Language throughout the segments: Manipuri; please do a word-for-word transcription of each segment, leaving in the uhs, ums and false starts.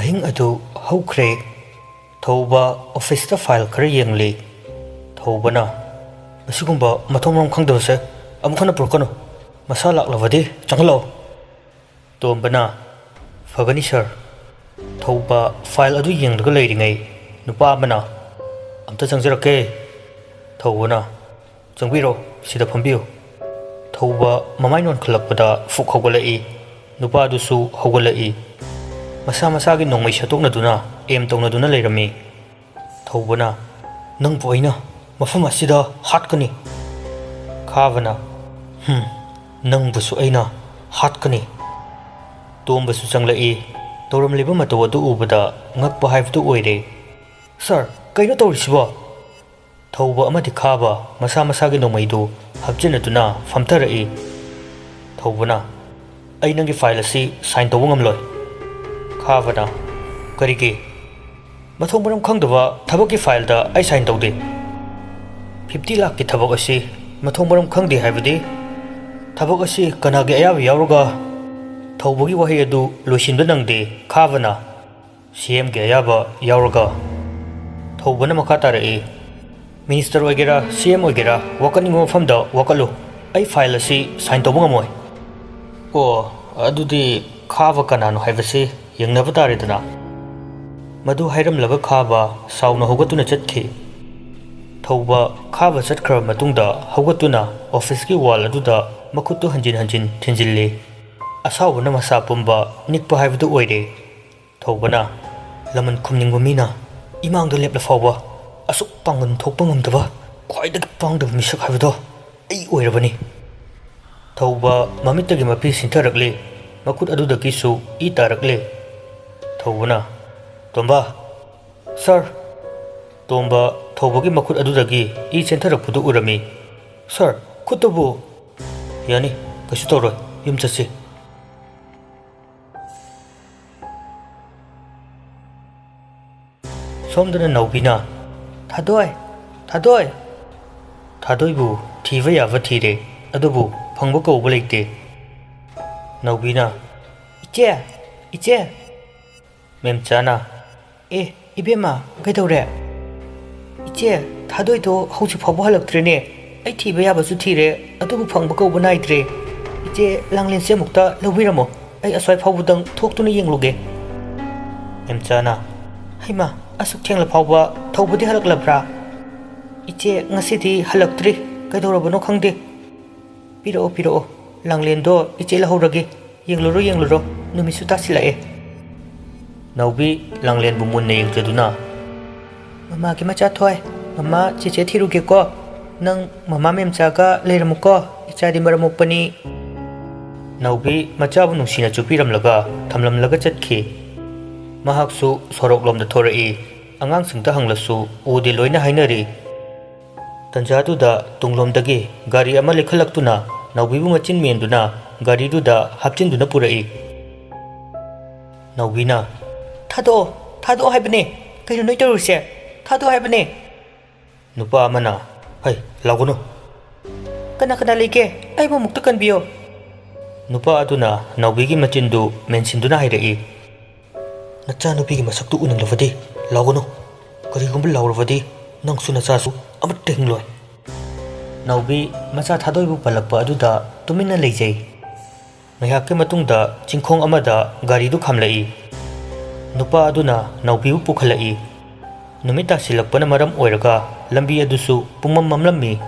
ꯑꯍꯤꯡ ꯑꯗꯨ ꯍꯧꯈ꯭ꯔꯦ꯫ ꯊꯧꯕ ꯑꯣꯐꯤꯁꯇ ꯐꯥꯏꯜ ꯈꯔ ꯌꯦꯡꯂꯤ꯫ ꯊꯧꯕꯅ, "ꯃꯁꯤꯒꯨꯝꯕ ꯃꯊꯣꯡ ꯃꯔꯝ ꯈꯪꯗꯕꯁꯦ ꯑꯃꯨꯛ ꯍꯟꯅ ꯄꯨꯔꯛꯀꯅꯨ꯫ ꯃꯁꯥ ꯂꯥꯛꯂꯕꯗꯤ ꯆꯪꯍꯜꯂꯛꯑꯣ꯫" ꯇꯣꯝꯕꯅ, "ꯐꯒꯅꯤ ꯁꯥꯔ꯫" ꯊꯧꯕ ꯐꯥꯏꯜ ꯑꯗꯨ ꯌꯦꯡꯂꯒ ꯂꯩꯔꯤꯉꯩ ꯅꯨꯄꯥ ꯑꯃꯅ, "ꯑꯝꯇ ꯆꯪꯖꯔꯛꯀꯦ꯫" ꯊꯧꯕꯅ, "ꯆꯪꯕꯤꯔꯣ, ꯁꯤꯗ ꯐꯝꯕꯤꯌꯨ꯫" ꯊꯧꯕ ꯃꯃꯥꯏ ꯅꯣꯟꯈꯠꯂꯛꯄꯗ ꯐꯨꯛ ꯍꯧꯒꯠꯂꯛꯏ꯫ ꯅꯨꯄꯥꯗꯨꯁꯨ ꯍꯧꯒꯠꯂꯛꯏ꯫ ꯃꯁꯥ ꯃꯁꯥꯒꯤ ꯅꯣꯡꯃꯩ ꯁꯠꯇꯣꯛꯅꯗꯨꯅ ꯑꯦꯝ ꯇꯧꯅꯗꯨꯅ ꯂꯩꯔꯝꯃꯤ꯫ ꯊꯧꯕꯅ, "ꯅꯪꯕꯨ ꯑꯩꯅ ꯃꯐꯝ ꯑꯁꯤꯗ ꯍꯥꯠꯀꯅꯤ꯫" ꯈꯥꯕꯅ, "ꯍꯨꯝ, ꯅꯪꯕꯨꯁꯨ ꯑꯩꯅ ꯍꯥꯠꯀꯅꯤ꯫" ꯇꯣꯝꯕꯁꯨ ꯆꯪꯂꯛꯏ꯫ ꯇꯧꯔꯝꯂꯤꯕ ꯃꯇꯧ ꯑꯗꯨ ꯎꯕꯗ ꯉꯛꯄ ꯍꯥꯏꯕꯗꯨ ꯑꯣꯏꯔꯦ꯫ "ꯁꯥꯔ, ꯀꯩꯅꯣ ꯇꯧꯔꯤꯁꯤꯕꯣ?" ꯊꯧꯕ ꯑꯃꯗꯤ ꯈꯥꯕ ꯃꯁꯥ ꯃꯁꯥꯒꯤ ꯅꯣꯡꯃꯩꯗꯨ ꯍꯥꯞꯆꯤꯟꯅꯗꯨꯅ ꯐꯝꯊꯔꯛꯏ꯫ ꯊꯧꯕꯅ, "ꯑꯩ ꯅꯪꯒꯤ ꯐꯥꯏꯜ ꯑꯁꯤ ꯁꯥꯏꯟ ꯇꯧꯕ ꯉꯝꯂꯣꯏ꯫" ꯈꯥꯕꯅ, "ꯀꯔꯤꯒꯤ? ꯃꯊꯣꯡ ꯃꯔꯝ ꯈꯪꯗꯕ ꯊꯕꯛꯀꯤ ꯐꯥꯏꯜꯗ ꯑꯩ ꯁꯥꯏꯟ ꯇꯧꯗꯦ꯫" "ꯐꯤꯐꯇꯤ ꯂꯥꯛꯀꯤ ꯊꯕꯛ ꯑꯁꯤ ꯃꯊꯣꯡ ꯃꯔꯝ ꯈꯪꯗꯦ ꯍꯥꯏꯕꯗꯤ? ꯊꯕꯛ ꯑꯁꯤ ꯀꯅꯥꯒꯤ ꯑꯌꯥꯕ ꯌꯥꯎꯔꯒ?" ꯊꯧꯕꯒꯤ ꯋꯥꯍꯩ ꯑꯗꯨ ꯂꯣꯏꯁꯤꯟꯕ ꯅꯪꯗꯦ꯫ ꯈꯥꯕꯅ, "ꯁꯤ ꯑꯦꯝꯒꯤ ꯑꯌꯥꯕ ꯌꯥꯎꯔꯒ꯫" ꯊꯧꯕꯅ ꯃꯈꯥ ꯇꯥꯔꯛꯏ, "ꯃꯤꯅꯤꯁꯇꯔ ꯑꯣꯏꯒꯦꯔꯥ, ꯁꯤ ꯑꯦꯝ ꯑꯣꯏꯒꯦꯔꯥ, ꯋꯥꯀꯠꯅꯤꯡꯕ ꯃꯐꯝꯗ ꯋꯥꯀꯠꯂꯨ꯫ ꯑꯩ ꯐꯥꯏꯜ ꯑꯁꯤ ꯁꯥꯏꯟ ꯇꯧꯕ ꯉꯝꯃꯣꯏ꯫" "ꯑꯣ, ꯑꯗꯨꯗꯤ ꯈꯥꯕ ꯀꯅꯥꯅꯣ ꯍꯥꯏꯕꯁꯤ ꯌꯦꯡꯅꯕ ꯇꯥꯔꯦꯗꯅ꯫" ꯃꯗꯨ ꯍꯥꯏꯔꯝꯂꯒ ꯈꯥꯕ ꯁꯥꯎꯅ ꯍꯧꯒꯠꯇꯨꯅ ꯆꯠꯈꯤ꯫ ꯊꯧꯕ ꯈꯥꯕ ꯆꯠꯈ꯭ꯔꯕ ꯃꯇꯨꯡꯗ ꯍꯧꯒꯠꯇꯨꯅ ꯑꯣꯐꯤꯁꯀꯤ ꯋꯥꯜ ꯑꯗꯨꯗ ꯃꯈꯨꯠꯇꯨ ꯍꯟꯖꯤꯟ ꯍꯟꯖꯤꯟ ꯊꯤꯟꯖꯤꯜꯂꯤ꯫ ꯑꯁꯥꯎꯕꯅ ꯃꯁꯥ ꯄꯨꯝꯕ ꯅꯤꯛꯄ ꯍꯥꯏꯕꯗꯨ ꯑꯣꯏꯔꯦ꯫ ꯊꯧꯕꯅ, "ꯂꯃꯟ ꯈꯨꯝꯅꯤꯡꯕ ꯃꯤꯅ ꯏꯃꯥꯡꯗ ꯂꯦꯞꯂ ꯐꯥꯎꯕ ꯑꯁꯨꯛ ꯄꯥꯡꯒꯜ ꯊꯣꯛꯄ ꯉꯝꯗꯕ ꯈ꯭ꯋꯥꯏꯗꯒꯤ ꯄꯥꯡꯗꯕ ꯃꯤꯁꯛ ꯍꯥꯏꯕꯗꯣ ꯑꯩ ꯑꯣꯏꯔꯕꯅꯤ꯫" ꯊꯧꯕ ꯃꯃꯤꯠꯇꯒꯤ ꯃꯄꯤ ꯁꯤꯟꯊꯔꯛꯂꯤ꯫ ꯃꯈꯨꯠ ꯑꯗꯨꯗꯒꯤꯁꯨ ꯏ ꯇꯥꯔꯛꯂꯤ꯫ ꯊꯧꯕꯅ, "ꯇꯣꯝꯕ!" "ꯁꯥꯔ!" ꯇꯣꯝꯕ ꯊꯧꯕꯒꯤ ꯃꯈꯨꯠ ꯑꯗꯨꯗꯒꯤ ꯏ ꯆꯦꯟꯊꯔꯛꯄꯗꯨ ꯎꯔꯝꯃꯤ꯫ "ꯁꯥꯔ, ꯈꯨꯠꯇꯨꯕꯨ?" "ꯌꯥꯅꯤ, ꯀꯩꯁꯨ ꯇꯧꯔꯣꯏ, ꯌꯨꯝ ꯆꯠꯁꯤ꯫" ꯁꯣꯝꯗꯅ ꯅꯥꯎꯕꯤꯅ, "ꯊꯥꯗꯣꯏ! ꯊꯥꯗꯣꯏ!" ꯊꯥꯗꯣꯏꯕꯨ ꯊꯤꯕ ꯌꯥꯕ ꯊꯤꯔꯦ, ꯑꯗꯨꯕꯨ ꯐꯪꯕ ꯀꯧꯕ ꯂꯩꯇꯦ꯫ ꯅꯥꯎꯕꯤꯅ, "ꯏꯆꯦ! ꯏꯆꯦ!" ꯃꯦꯝꯆꯥꯅ, "ꯑꯦ, ꯏꯕꯦꯝꯃ, ꯀꯩꯗꯧꯔꯦ? ꯏꯆꯦ, ꯊꯥꯗꯣꯏꯗꯣ ꯍꯧꯖꯤꯛ ꯐꯥꯎꯕ ꯍꯜꯂꯛꯇ꯭ꯔꯦꯅꯦ꯫ ꯑꯩ ꯊꯤꯕ ꯌꯥꯕꯁꯨ ꯊꯤꯔꯦ, ꯑꯗꯨꯕꯨ ꯐꯪꯕ ꯀꯧꯕ ꯅꯥꯏꯗ꯭ꯔꯦ꯫ ꯏꯆꯦ, ꯂꯥꯡꯂꯦꯟꯁꯦ ꯑꯃꯨꯛꯇ ꯂꯧꯕꯤꯔꯝꯃꯣ꯫ ꯑꯩ ꯑꯁ꯭ꯋꯥꯏ ꯐꯥꯎꯕꯗꯪ ꯊꯣꯛꯇꯨꯅ ꯌꯦꯡꯂꯨꯒꯦ꯫" ꯃꯦꯝꯆꯥꯅ, "ꯍꯩꯃꯥ, ꯑꯁꯨꯛ ꯊꯦꯡꯂ ꯐꯥꯎꯕ ꯊꯧꯕꯗꯤ ꯍꯜꯂꯛꯂꯕ꯭ꯔꯥ? ꯏꯆꯦ, ꯉꯁꯤꯗꯤ ꯍꯜꯂꯛꯇ꯭ꯔꯤ꯫ ꯀꯩꯗꯧꯔꯕꯅꯣ ꯈꯪꯗꯦ꯫ ꯄꯤꯔꯛꯑꯣ, ꯄꯤꯔꯛꯑꯣ꯫ ꯂꯥꯡꯂꯦꯟꯗꯣ ꯏꯆꯦ ꯂꯧꯍꯧꯔꯒꯦ꯫ ꯌꯦꯡꯂꯨꯔꯣ, ꯌꯦꯡꯂꯨꯔꯣ꯫ ꯅꯨꯃꯤꯠꯁꯨ ꯇꯥꯁꯤꯜꯂꯛꯑꯦ꯫" ꯅꯥꯎꯕꯤ ꯂꯥꯡꯂꯦꯟꯕꯨ ꯃꯨꯟꯅ ꯌꯦꯡꯖꯗꯨꯅ, "ꯃꯃꯥꯒꯤ ꯃꯆꯥ ꯊꯣꯏ, ꯃꯃꯥ ꯆꯦꯆꯦ ꯊꯤꯔꯨꯒꯦꯀꯣ꯫ ꯅꯪ ꯃꯃꯥ ꯃꯦꯝꯆꯥꯒ ꯂꯩꯔꯝꯃꯨꯀꯣ꯫ ꯏꯆꯥꯗꯤ ꯃꯔꯝ ꯃꯣꯛꯄꯅꯤ꯫" ꯅꯥꯎꯕꯤ ꯃꯆꯥꯕꯨ ꯅꯨꯡꯁꯤꯅ ꯆꯨꯞꯄꯤꯔꯝꯂꯒ ꯊꯝꯂꯝꯂꯒ ꯆꯠꯈꯤ꯫ ꯃꯍꯥꯛꯁꯨ ꯁꯣꯔꯣꯛꯂꯣꯝꯗ ꯊꯣꯔꯛꯏ꯫ ꯑꯉꯥꯡꯁꯤꯡꯗ ꯍꯪꯂꯁꯨ ꯎꯗꯦ, ꯂꯣꯏꯅ ꯍꯥꯏꯅꯔꯤ꯫ ꯇꯟꯖꯥꯗꯨꯗ ꯇꯨꯡꯂꯣꯝꯗꯒꯤ ꯒꯥꯔꯤ ꯑꯃ ꯂꯩꯈꯠꯂꯛꯇꯨꯅ ꯅꯥꯎꯕꯤꯕꯨ ꯃꯆꯤꯟ ꯃꯦꯟꯗꯨꯅ ꯒꯥꯔꯤꯗꯨꯗ ꯍꯥꯞꯆꯤꯟꯗꯨꯅ ꯄꯨꯔꯛꯏ꯫ ꯅꯥꯎꯕꯤꯅ, "ꯊꯥꯗꯣꯛꯑꯣ, ꯊꯥꯗꯣꯛꯑꯣ ꯍꯥꯏꯕꯅꯦ꯫ ꯀꯩꯅꯣ ꯅꯣꯏ ꯇꯧꯔꯤꯁꯦ? ꯊꯥꯗꯣꯛꯑꯣ ꯍꯥꯏꯕꯅꯦ꯫" ꯅꯨꯄꯥ ꯑꯃꯅ, "ꯍꯩ, ꯂꯥꯎꯒꯅꯨ꯫ ꯀꯅꯥ ꯀꯅꯥ ꯂꯩꯒꯦ? ꯑꯩꯕꯨ ꯑꯃꯨꯛꯇ ꯀꯟꯕꯤꯌꯣ꯫" ꯅꯨꯄꯥ ꯑꯗꯨꯅ ꯅꯥꯎꯕꯤꯒꯤ ꯃꯆꯤꯟꯗꯨ ꯃꯦꯟꯁꯤꯟꯗꯨꯅ ꯍꯥꯏꯔꯛꯏ, "ꯅꯆꯥꯅꯨꯄꯤꯒꯤ ꯃꯁꯛꯇꯨ ꯎꯅꯤꯡꯂꯕꯗꯤ ꯂꯥꯎꯒꯅꯨ꯫ ꯀꯔꯤꯒꯨꯝꯕ ꯂꯥꯎꯔꯕꯗꯤ ꯅꯪꯁꯨ ꯅꯆꯥꯁꯨ ꯑꯃꯠꯇ ꯍꯤꯡꯂꯣꯏ꯫" ꯅꯥꯎꯕꯤ ꯃꯆꯥ ꯊꯥꯗꯣꯏꯕꯨ ꯄꯜꯂꯛꯄ ꯑꯗꯨꯗ ꯇꯨꯃꯤꯟꯅ ꯂꯩꯖꯩ꯫ ꯉꯥꯏꯍꯥꯛꯀꯤ ꯃꯇꯨꯡꯗ ꯆꯤꯡꯈꯣꯡ ꯑꯃꯗ ꯒꯥꯔꯤꯗꯨ ꯈꯥꯝꯂꯛꯏ꯫ ꯅꯨꯄꯥ ꯑꯗꯨꯅ ꯅꯥꯎꯕꯤꯕꯨ ꯄꯨꯈꯠꯂꯛꯏ꯫ ꯅꯨꯃꯤꯠ ꯇꯥꯁꯤꯜꯂꯛꯄꯅ ꯃꯔꯝ ꯑꯣꯏꯔꯒ ꯂꯝꯕꯤ ꯑꯗꯨꯁꯨ ꯄꯨꯡꯃꯝ ꯃꯝꯂꯝꯃꯤ꯫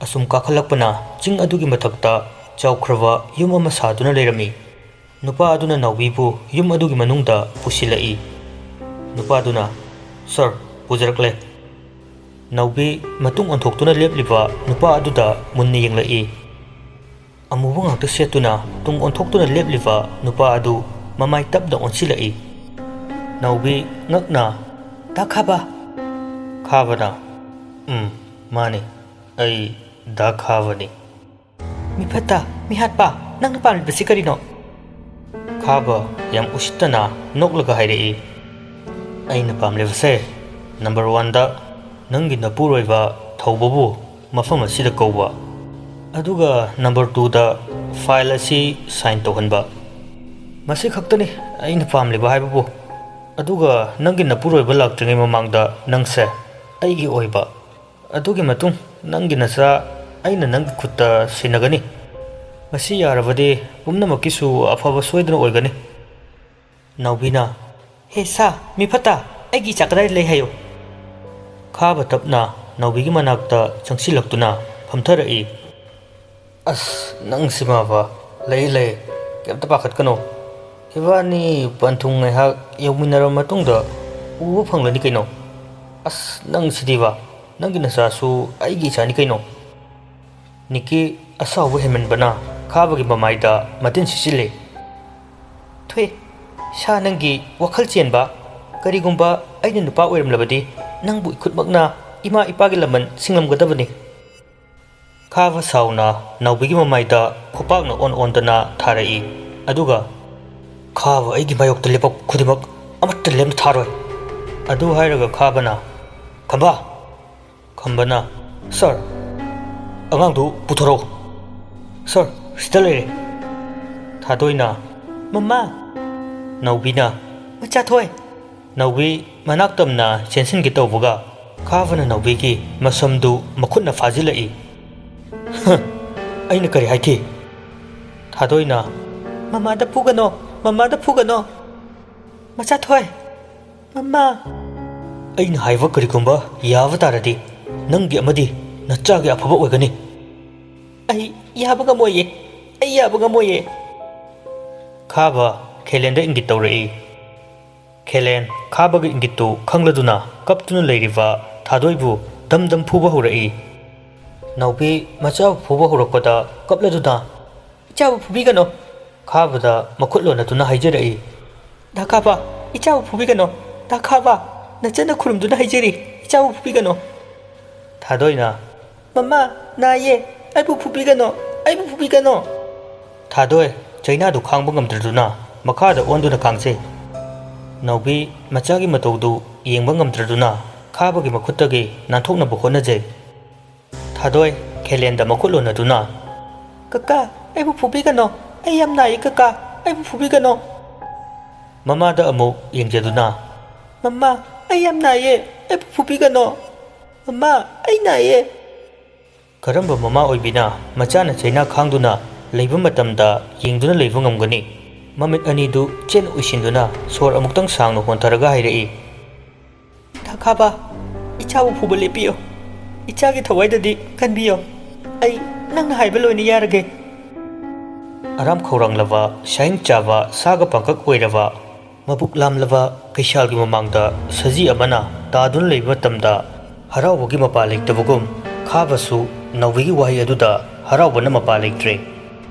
ꯑꯁꯨꯝ ꯀꯥꯈꯠꯂꯛꯄꯅ ꯆꯤꯡ ꯑꯗꯨꯒꯤ ꯃꯊꯛꯇ ꯆꯥꯎꯈ꯭ꯔꯕ ꯌꯨꯝ ꯑꯃ ꯁꯥꯗꯨꯅ ꯂꯩꯔꯝꯃꯤ꯫ ꯅꯨꯄꯥ ꯑꯗꯨꯅ ꯅꯥꯎꯕꯤꯕꯨ ꯌꯨꯝ ꯑꯗꯨꯒꯤ ꯃꯅꯨꯡꯗ ꯄꯨꯁꯤꯜꯂꯛꯏ꯫ ꯅꯨꯄꯥꯗꯨꯅ, "ꯁꯥꯔ, ꯄꯨꯖꯔꯛꯂꯦ꯫" ꯅꯥꯎꯕꯤ ꯃꯇꯨꯡ ꯑꯣꯟꯊꯣꯛꯇꯨꯅ ꯂꯦꯞꯂꯤꯕ ꯅꯨꯄꯥ ꯑꯗꯨꯗ ꯃꯨꯟꯅ ꯌꯦꯡꯂꯛꯏ꯫ ꯑꯃꯨꯕ ꯉꯥꯛꯇ ꯁꯦꯠꯇꯨꯅ ꯇꯨꯡ ꯑꯣꯟꯊꯣꯛꯇꯨꯅ ꯂꯦꯞꯂꯤꯕ ꯅꯨꯄꯥ ꯑꯗꯨ ꯃꯃꯥꯏ ꯇꯞꯅ ꯑꯣꯟꯁꯤꯜꯂꯛꯏ꯫ ꯅꯥꯎꯕꯤ ꯉꯛꯅ, "ꯗꯥ ꯈꯥꯕ?" ꯈꯥꯕꯅ, "ꯎꯝ, ꯃꯥꯅꯤ, ꯑꯩ ꯗꯥ ꯈꯥꯕꯅꯤ꯫" "ꯃꯤꯐꯠꯇ, ꯃꯤꯍꯥꯠꯄ, ꯅꯪꯅ ꯄꯥꯝꯂꯤꯕꯁꯤ ꯀꯔꯤꯅꯣ?" ꯈꯥꯕ ꯌꯥꯝ ꯎꯁꯤꯠꯇꯅ ꯅꯣꯛꯂꯒ ꯍꯥꯏꯔꯛꯏ, "ꯑꯩꯅ ꯄꯥꯝꯂꯤꯕꯁꯦ, ꯅꯝꯕꯔ ꯋꯥꯟꯗ, ꯅꯪꯒꯤ ꯅꯄꯨꯔꯣꯏꯕ ꯊꯧꯕꯕꯨ ꯃꯐꯝ ꯑꯁꯤꯗ ꯀꯧꯕ, ꯑꯗꯨꯒ ꯅꯝꯕꯔ ꯇꯨꯗ ꯐꯥꯏꯜ ꯑꯁꯤ ꯁꯥꯏꯟ ꯇꯧꯍꯟꯕ꯫ ꯃꯁꯤ ꯈꯛꯇꯅꯤ ꯑꯩꯅ ꯄꯥꯝꯂꯤꯕ ꯍꯥꯏꯕꯕꯨ, ꯑꯗꯨꯒ ꯅꯪꯒꯤ ꯅꯄꯨꯔꯣꯏꯕ ꯂꯥꯛꯇ꯭ꯔꯤꯉꯩ ꯃꯃꯥꯡꯗ ꯅꯪꯁꯦ ꯑꯩꯒꯤ ꯑꯣꯏꯕ, ꯑꯗꯨꯒꯤ ꯃꯇꯨꯡ ꯅꯪꯒꯤ ꯅꯆꯥ ꯑꯩꯅ ꯅꯪꯒꯤ ꯈꯨꯠꯇ ꯁꯤꯟꯅꯒꯅꯤ꯫ ꯃꯁꯤ ꯌꯥꯔꯕꯗꯤ ꯄꯨꯝꯅꯃꯛꯀꯤꯁꯨ ꯑꯐꯕ ꯁꯣꯏꯗꯅ ꯑꯣꯏꯒꯅꯤ꯫ ꯅꯥꯎꯕꯤꯅ, "ꯍꯦ ꯁꯥ, ꯃꯤ ꯐꯠꯇ, ꯑꯩꯒꯤ ꯏꯆꯥ ꯀꯗꯥꯏꯗ ꯂꯩ ꯍꯥꯏꯌꯨ?" ꯈꯥꯕ ꯇꯞꯅ ꯅꯥꯎꯕꯤꯒꯤ ꯃꯅꯥꯛꯇ ꯆꯪꯁꯤꯜꯂꯛꯇꯨꯅ ꯐꯝꯊꯔꯛꯏ꯫ "ꯑꯁ, ꯅꯪꯁꯤꯃꯕ꯫ ꯂꯩ, ꯂꯩ, ꯀꯩꯝꯇ ꯄꯥꯈꯠꯀꯅꯣ꯫ ꯏꯕꯥꯅꯤ ꯄꯟꯊꯨꯡ ꯉꯥꯏꯍꯥꯛ ꯌꯧꯃꯤꯟꯅꯔꯕ ꯃꯇꯨꯡꯗ ꯎꯕ ꯐꯪꯂꯅꯤ ꯀꯩꯅꯣ꯫ ꯑꯁ, ꯅꯪꯁꯤꯗꯤꯕ, ꯅꯪꯒꯤ ꯅꯆꯥꯁꯨ ꯑꯩꯒꯤ ꯏꯆꯥꯅꯤ ꯀꯩꯅꯣ꯫" ꯅꯤꯛꯀꯤ ꯑꯁꯥꯎꯕ ꯍꯦꯟꯃꯟꯕꯅ ꯈꯥꯕꯒꯤ ꯃꯃꯥꯏꯗ ꯃꯇꯤꯟ ꯁꯤꯠꯆꯤꯜꯂꯤ꯫ "ꯊꯨꯏ, ꯁꯥ ꯅꯪꯒꯤ ꯋꯥꯈꯜ ꯆꯦꯟꯕ꯫ ꯀꯔꯤꯒꯨꯝꯕ ꯑꯩꯅ ꯅꯨꯄꯥ ꯑꯣꯏꯔꯝꯂꯕꯗꯤ ꯅꯪꯕꯨ ꯏꯈꯨꯠꯃꯛꯅ ꯏꯃꯥ ꯏꯄꯥꯒꯤ ꯂꯃꯟ ꯁꯤꯡꯂꯝꯒꯗꯕꯅꯤ꯫" ꯈꯥꯕ ꯁꯥꯎꯅ ꯅꯥꯎꯕꯤꯒꯤ ꯃꯃꯥꯏꯗ ꯈꯨꯄꯥꯛꯅ ꯑꯣꯟ ꯑꯣꯟꯗꯅ ꯊꯥꯔꯛꯏ꯫ ꯑꯗꯨꯒ, "ꯈꯥꯕ ꯑꯩꯒꯤ ꯃꯥꯌꯣꯛꯇ ꯂꯦꯞꯄꯛꯄ ꯈꯨꯗꯤꯡꯃꯛ ꯑꯃꯠꯇ ꯂꯦꯝꯅ ꯊꯥꯔꯣꯏ꯫" ꯑꯗꯨ ꯍꯥꯏꯔꯒ ꯈꯥꯕꯅ, "ꯈꯝꯕ!" ꯈꯝꯕꯅ, "ꯁꯥꯔ, ꯑꯉꯥꯡꯗꯨ ꯄꯨꯊꯣꯔꯛꯎ꯫ ꯁꯥꯔ, ꯁꯤꯗ ꯂꯩꯔꯦ꯫" ꯊꯥꯗꯣꯏꯅ, "ꯃꯃꯥ!" ꯅꯥꯎꯕꯤꯅ, "ꯃꯆꯥꯊꯣꯏ!" ꯅꯥꯎꯕꯤ ꯃꯅꯥꯛ ꯇꯝꯅ ꯆꯦꯟꯁꯤꯟꯒꯦ ꯇꯧꯕꯒ, ꯈꯥꯕꯅ ꯅꯥꯎꯕꯤꯒꯤ ꯃꯁꯝꯗꯨ ꯃꯈꯨꯠꯅ ꯐꯥꯖꯤꯜꯂꯛꯏ꯫ "ꯍ! ꯑꯩꯅ ꯀꯔꯤ ꯍꯥꯏꯈꯤ?" ꯊꯥꯗꯣꯏꯅ, "ꯃꯃꯥꯗ ꯐꯨꯒꯅꯣ, ꯃꯃꯥꯗ ꯐꯨꯒꯅꯣ꯫ ꯃꯆꯥꯊꯣꯏ, ꯃꯃꯥ꯫" "ꯑꯩꯅ ꯍꯥꯏꯕ ꯀꯔꯤꯒꯨꯝꯕ ꯌꯥꯕ ꯇꯥꯔꯗꯤ ꯅꯪꯒꯤ ꯑꯃꯗꯤ ꯅꯆꯥꯒꯤ ꯑꯐꯕ ꯑꯣꯏꯒꯅꯤ꯫" "ꯑꯩ ꯌꯥꯕ ꯉꯝꯃꯣꯏꯌꯦ, ꯑꯩ ꯌꯥꯕ ꯉꯝꯃꯣꯏꯌꯦ꯫" ꯈꯥꯕ ꯈꯦꯂꯦꯟꯗ ꯏꯪꯒꯤꯠ ꯇꯧꯔꯛꯏ꯫ ꯈꯦꯂꯦꯟ ꯈꯥꯕꯒꯤ ꯏꯪꯒꯤꯠꯇꯨ ꯈꯪꯂꯗꯨꯅ ꯀꯞꯇꯨꯅ ꯂꯩꯔꯤꯕ ꯊꯥꯗꯣꯏꯕꯨ ꯗꯝ ꯗꯝ ꯐꯨꯕ ꯍꯧꯔꯛꯏ꯫ ꯅꯥꯎꯕꯤ ꯃꯆꯥꯕꯨ ꯐꯨꯕ ꯍꯧꯔꯛꯄꯗ ꯀꯞꯂꯗꯨꯅ, "ꯏꯆꯥꯕꯨ ꯐꯨꯕꯤꯒꯅꯨ!" ꯈꯥꯕꯗ ꯃꯈꯨꯠ ꯂꯣꯟꯅꯗꯨꯅ ꯍꯥꯏꯖꯔꯛꯏ꯫ "ꯗꯥ ꯈꯥꯕ, ꯏꯆꯥꯕꯨ ꯐꯨꯕꯤꯒꯅꯨ! ꯗꯥ ꯈꯥꯕ, ꯅꯆꯟꯅ ꯈꯨꯔꯨꯝꯗꯨꯅ ꯍꯥꯏꯖꯔꯤ, ꯏꯆꯥꯕꯨ ꯐꯨꯕꯤꯒꯅꯨ!" ꯊꯥꯗꯣꯏꯅ, "ꯃꯃꯥ, ꯅꯥꯏꯌꯦ, ꯑꯩꯕꯨ ꯐꯨꯕꯤꯒꯅꯨ, ꯑꯩꯕꯨ ꯐꯨꯕꯤꯒꯅꯨ!" ꯊꯥꯗꯣꯏ ꯆꯩꯅꯥꯗꯨ ꯈꯥꯡꯕ ꯉꯝꯗ꯭ꯔꯗꯨꯅ ꯃꯈꯥꯗ ꯑꯣꯟꯗꯨꯅ ꯈꯥꯡꯖꯩ꯫ ꯅꯥꯎꯕꯤ ꯃꯆꯥꯒꯤ ꯃꯇꯧꯗꯨ ꯌꯦꯡꯕ ꯉꯝꯗ꯭ꯔꯗꯨꯅ ꯈꯥꯕꯒꯤ ꯃꯈꯨꯠꯇꯒꯤ ꯅꯥꯟꯊꯣꯛꯅꯕ ꯍꯣꯠꯅꯖꯩ꯫ ꯊꯥꯗꯣꯏ ꯈꯦꯂꯦꯟꯗ ꯃꯈꯨꯠ ꯂꯣꯟꯅꯗꯨꯅ, "ꯀꯀꯥ, ꯑꯩꯕꯨ ꯐꯨꯕꯤꯒꯅꯣ! ꯑꯩ ꯌꯥꯝ ꯅꯥꯏꯌꯦ ꯀꯀꯥ, ꯑꯩꯕꯨ ꯐꯨꯕꯤꯒꯅꯣ!" ꯃꯃꯥꯗ ꯑꯃꯨꯛ ꯌꯦꯡꯖꯗꯨꯅ, "ꯃꯃꯥ, ꯑꯩ ꯌꯥꯝ ꯅꯥꯏꯌꯦ, ꯑꯩꯕꯨ ꯐꯨꯕꯤꯒꯅꯣ꯫ ꯃꯃꯥ, ꯑꯩ ꯅꯥꯏꯌꯦ꯫" ꯀꯔꯝꯕ ꯃꯃꯥ ꯑꯣꯏꯕꯤꯅ ꯃꯆꯥꯅ ꯆꯩꯅꯥ ꯈꯥꯡꯗꯨꯅ ꯂꯩꯕ ꯃꯇꯝꯗ ꯌꯦꯡꯗꯨꯅ ꯂꯩꯕ ꯉꯝꯒꯅꯤ? ꯃꯃꯤꯠ ꯑꯅꯤꯗꯨ ꯆꯦꯠꯅ ꯎꯏꯁꯤꯟꯗꯨꯅ ꯁꯣꯔ ꯑꯃꯨꯛꯇꯪ ꯁꯥꯡꯅ ꯍꯣꯟꯊꯔꯒ ꯍꯥꯏꯔꯛꯏ, "ꯊꯥꯈꯥꯕ, ꯏꯆꯥꯕꯨ ꯐꯨꯕ ꯂꯦꯞꯄꯤꯌꯨ꯫ ꯏꯆꯥꯒꯤ ꯊꯋꯥꯏꯗꯗꯤ ꯀꯟꯕꯤꯌꯨ꯫ ꯑꯩ ꯅꯪꯅ ꯍꯥꯏꯕ ꯂꯣꯏꯅ ꯌꯥꯔꯒꯦ꯫" ꯑꯔꯥꯝ ꯈꯧꯔꯥꯡꯂꯕ, ꯁꯥꯍꯤꯡ ꯆꯥꯕ, ꯁꯥꯒ ꯄꯥꯡꯀꯛ ꯑꯣꯏꯔꯕ, ꯃꯕꯨꯛ ꯂꯥꯝꯂꯕ ꯀꯩꯁꯥꯜꯒꯤ ꯃꯃꯥꯡꯗ ꯁꯖꯤ ꯑꯃꯅ ꯇꯥꯗꯨꯅ ꯂꯩꯕ ꯃꯇꯝꯗ, ꯍꯔꯥꯎꯕꯒꯤ ꯃꯄꯥ ꯂꯩꯇꯕꯒꯨꯝ, ꯈꯥꯕꯁꯨ ꯅꯥꯎꯕꯤꯒꯤ ꯋꯥꯍꯩ ꯑꯗꯨꯗ ꯍꯔꯥꯎꯕꯅ ꯃꯄꯥ ꯂꯩꯇ꯭ꯔꯦ꯫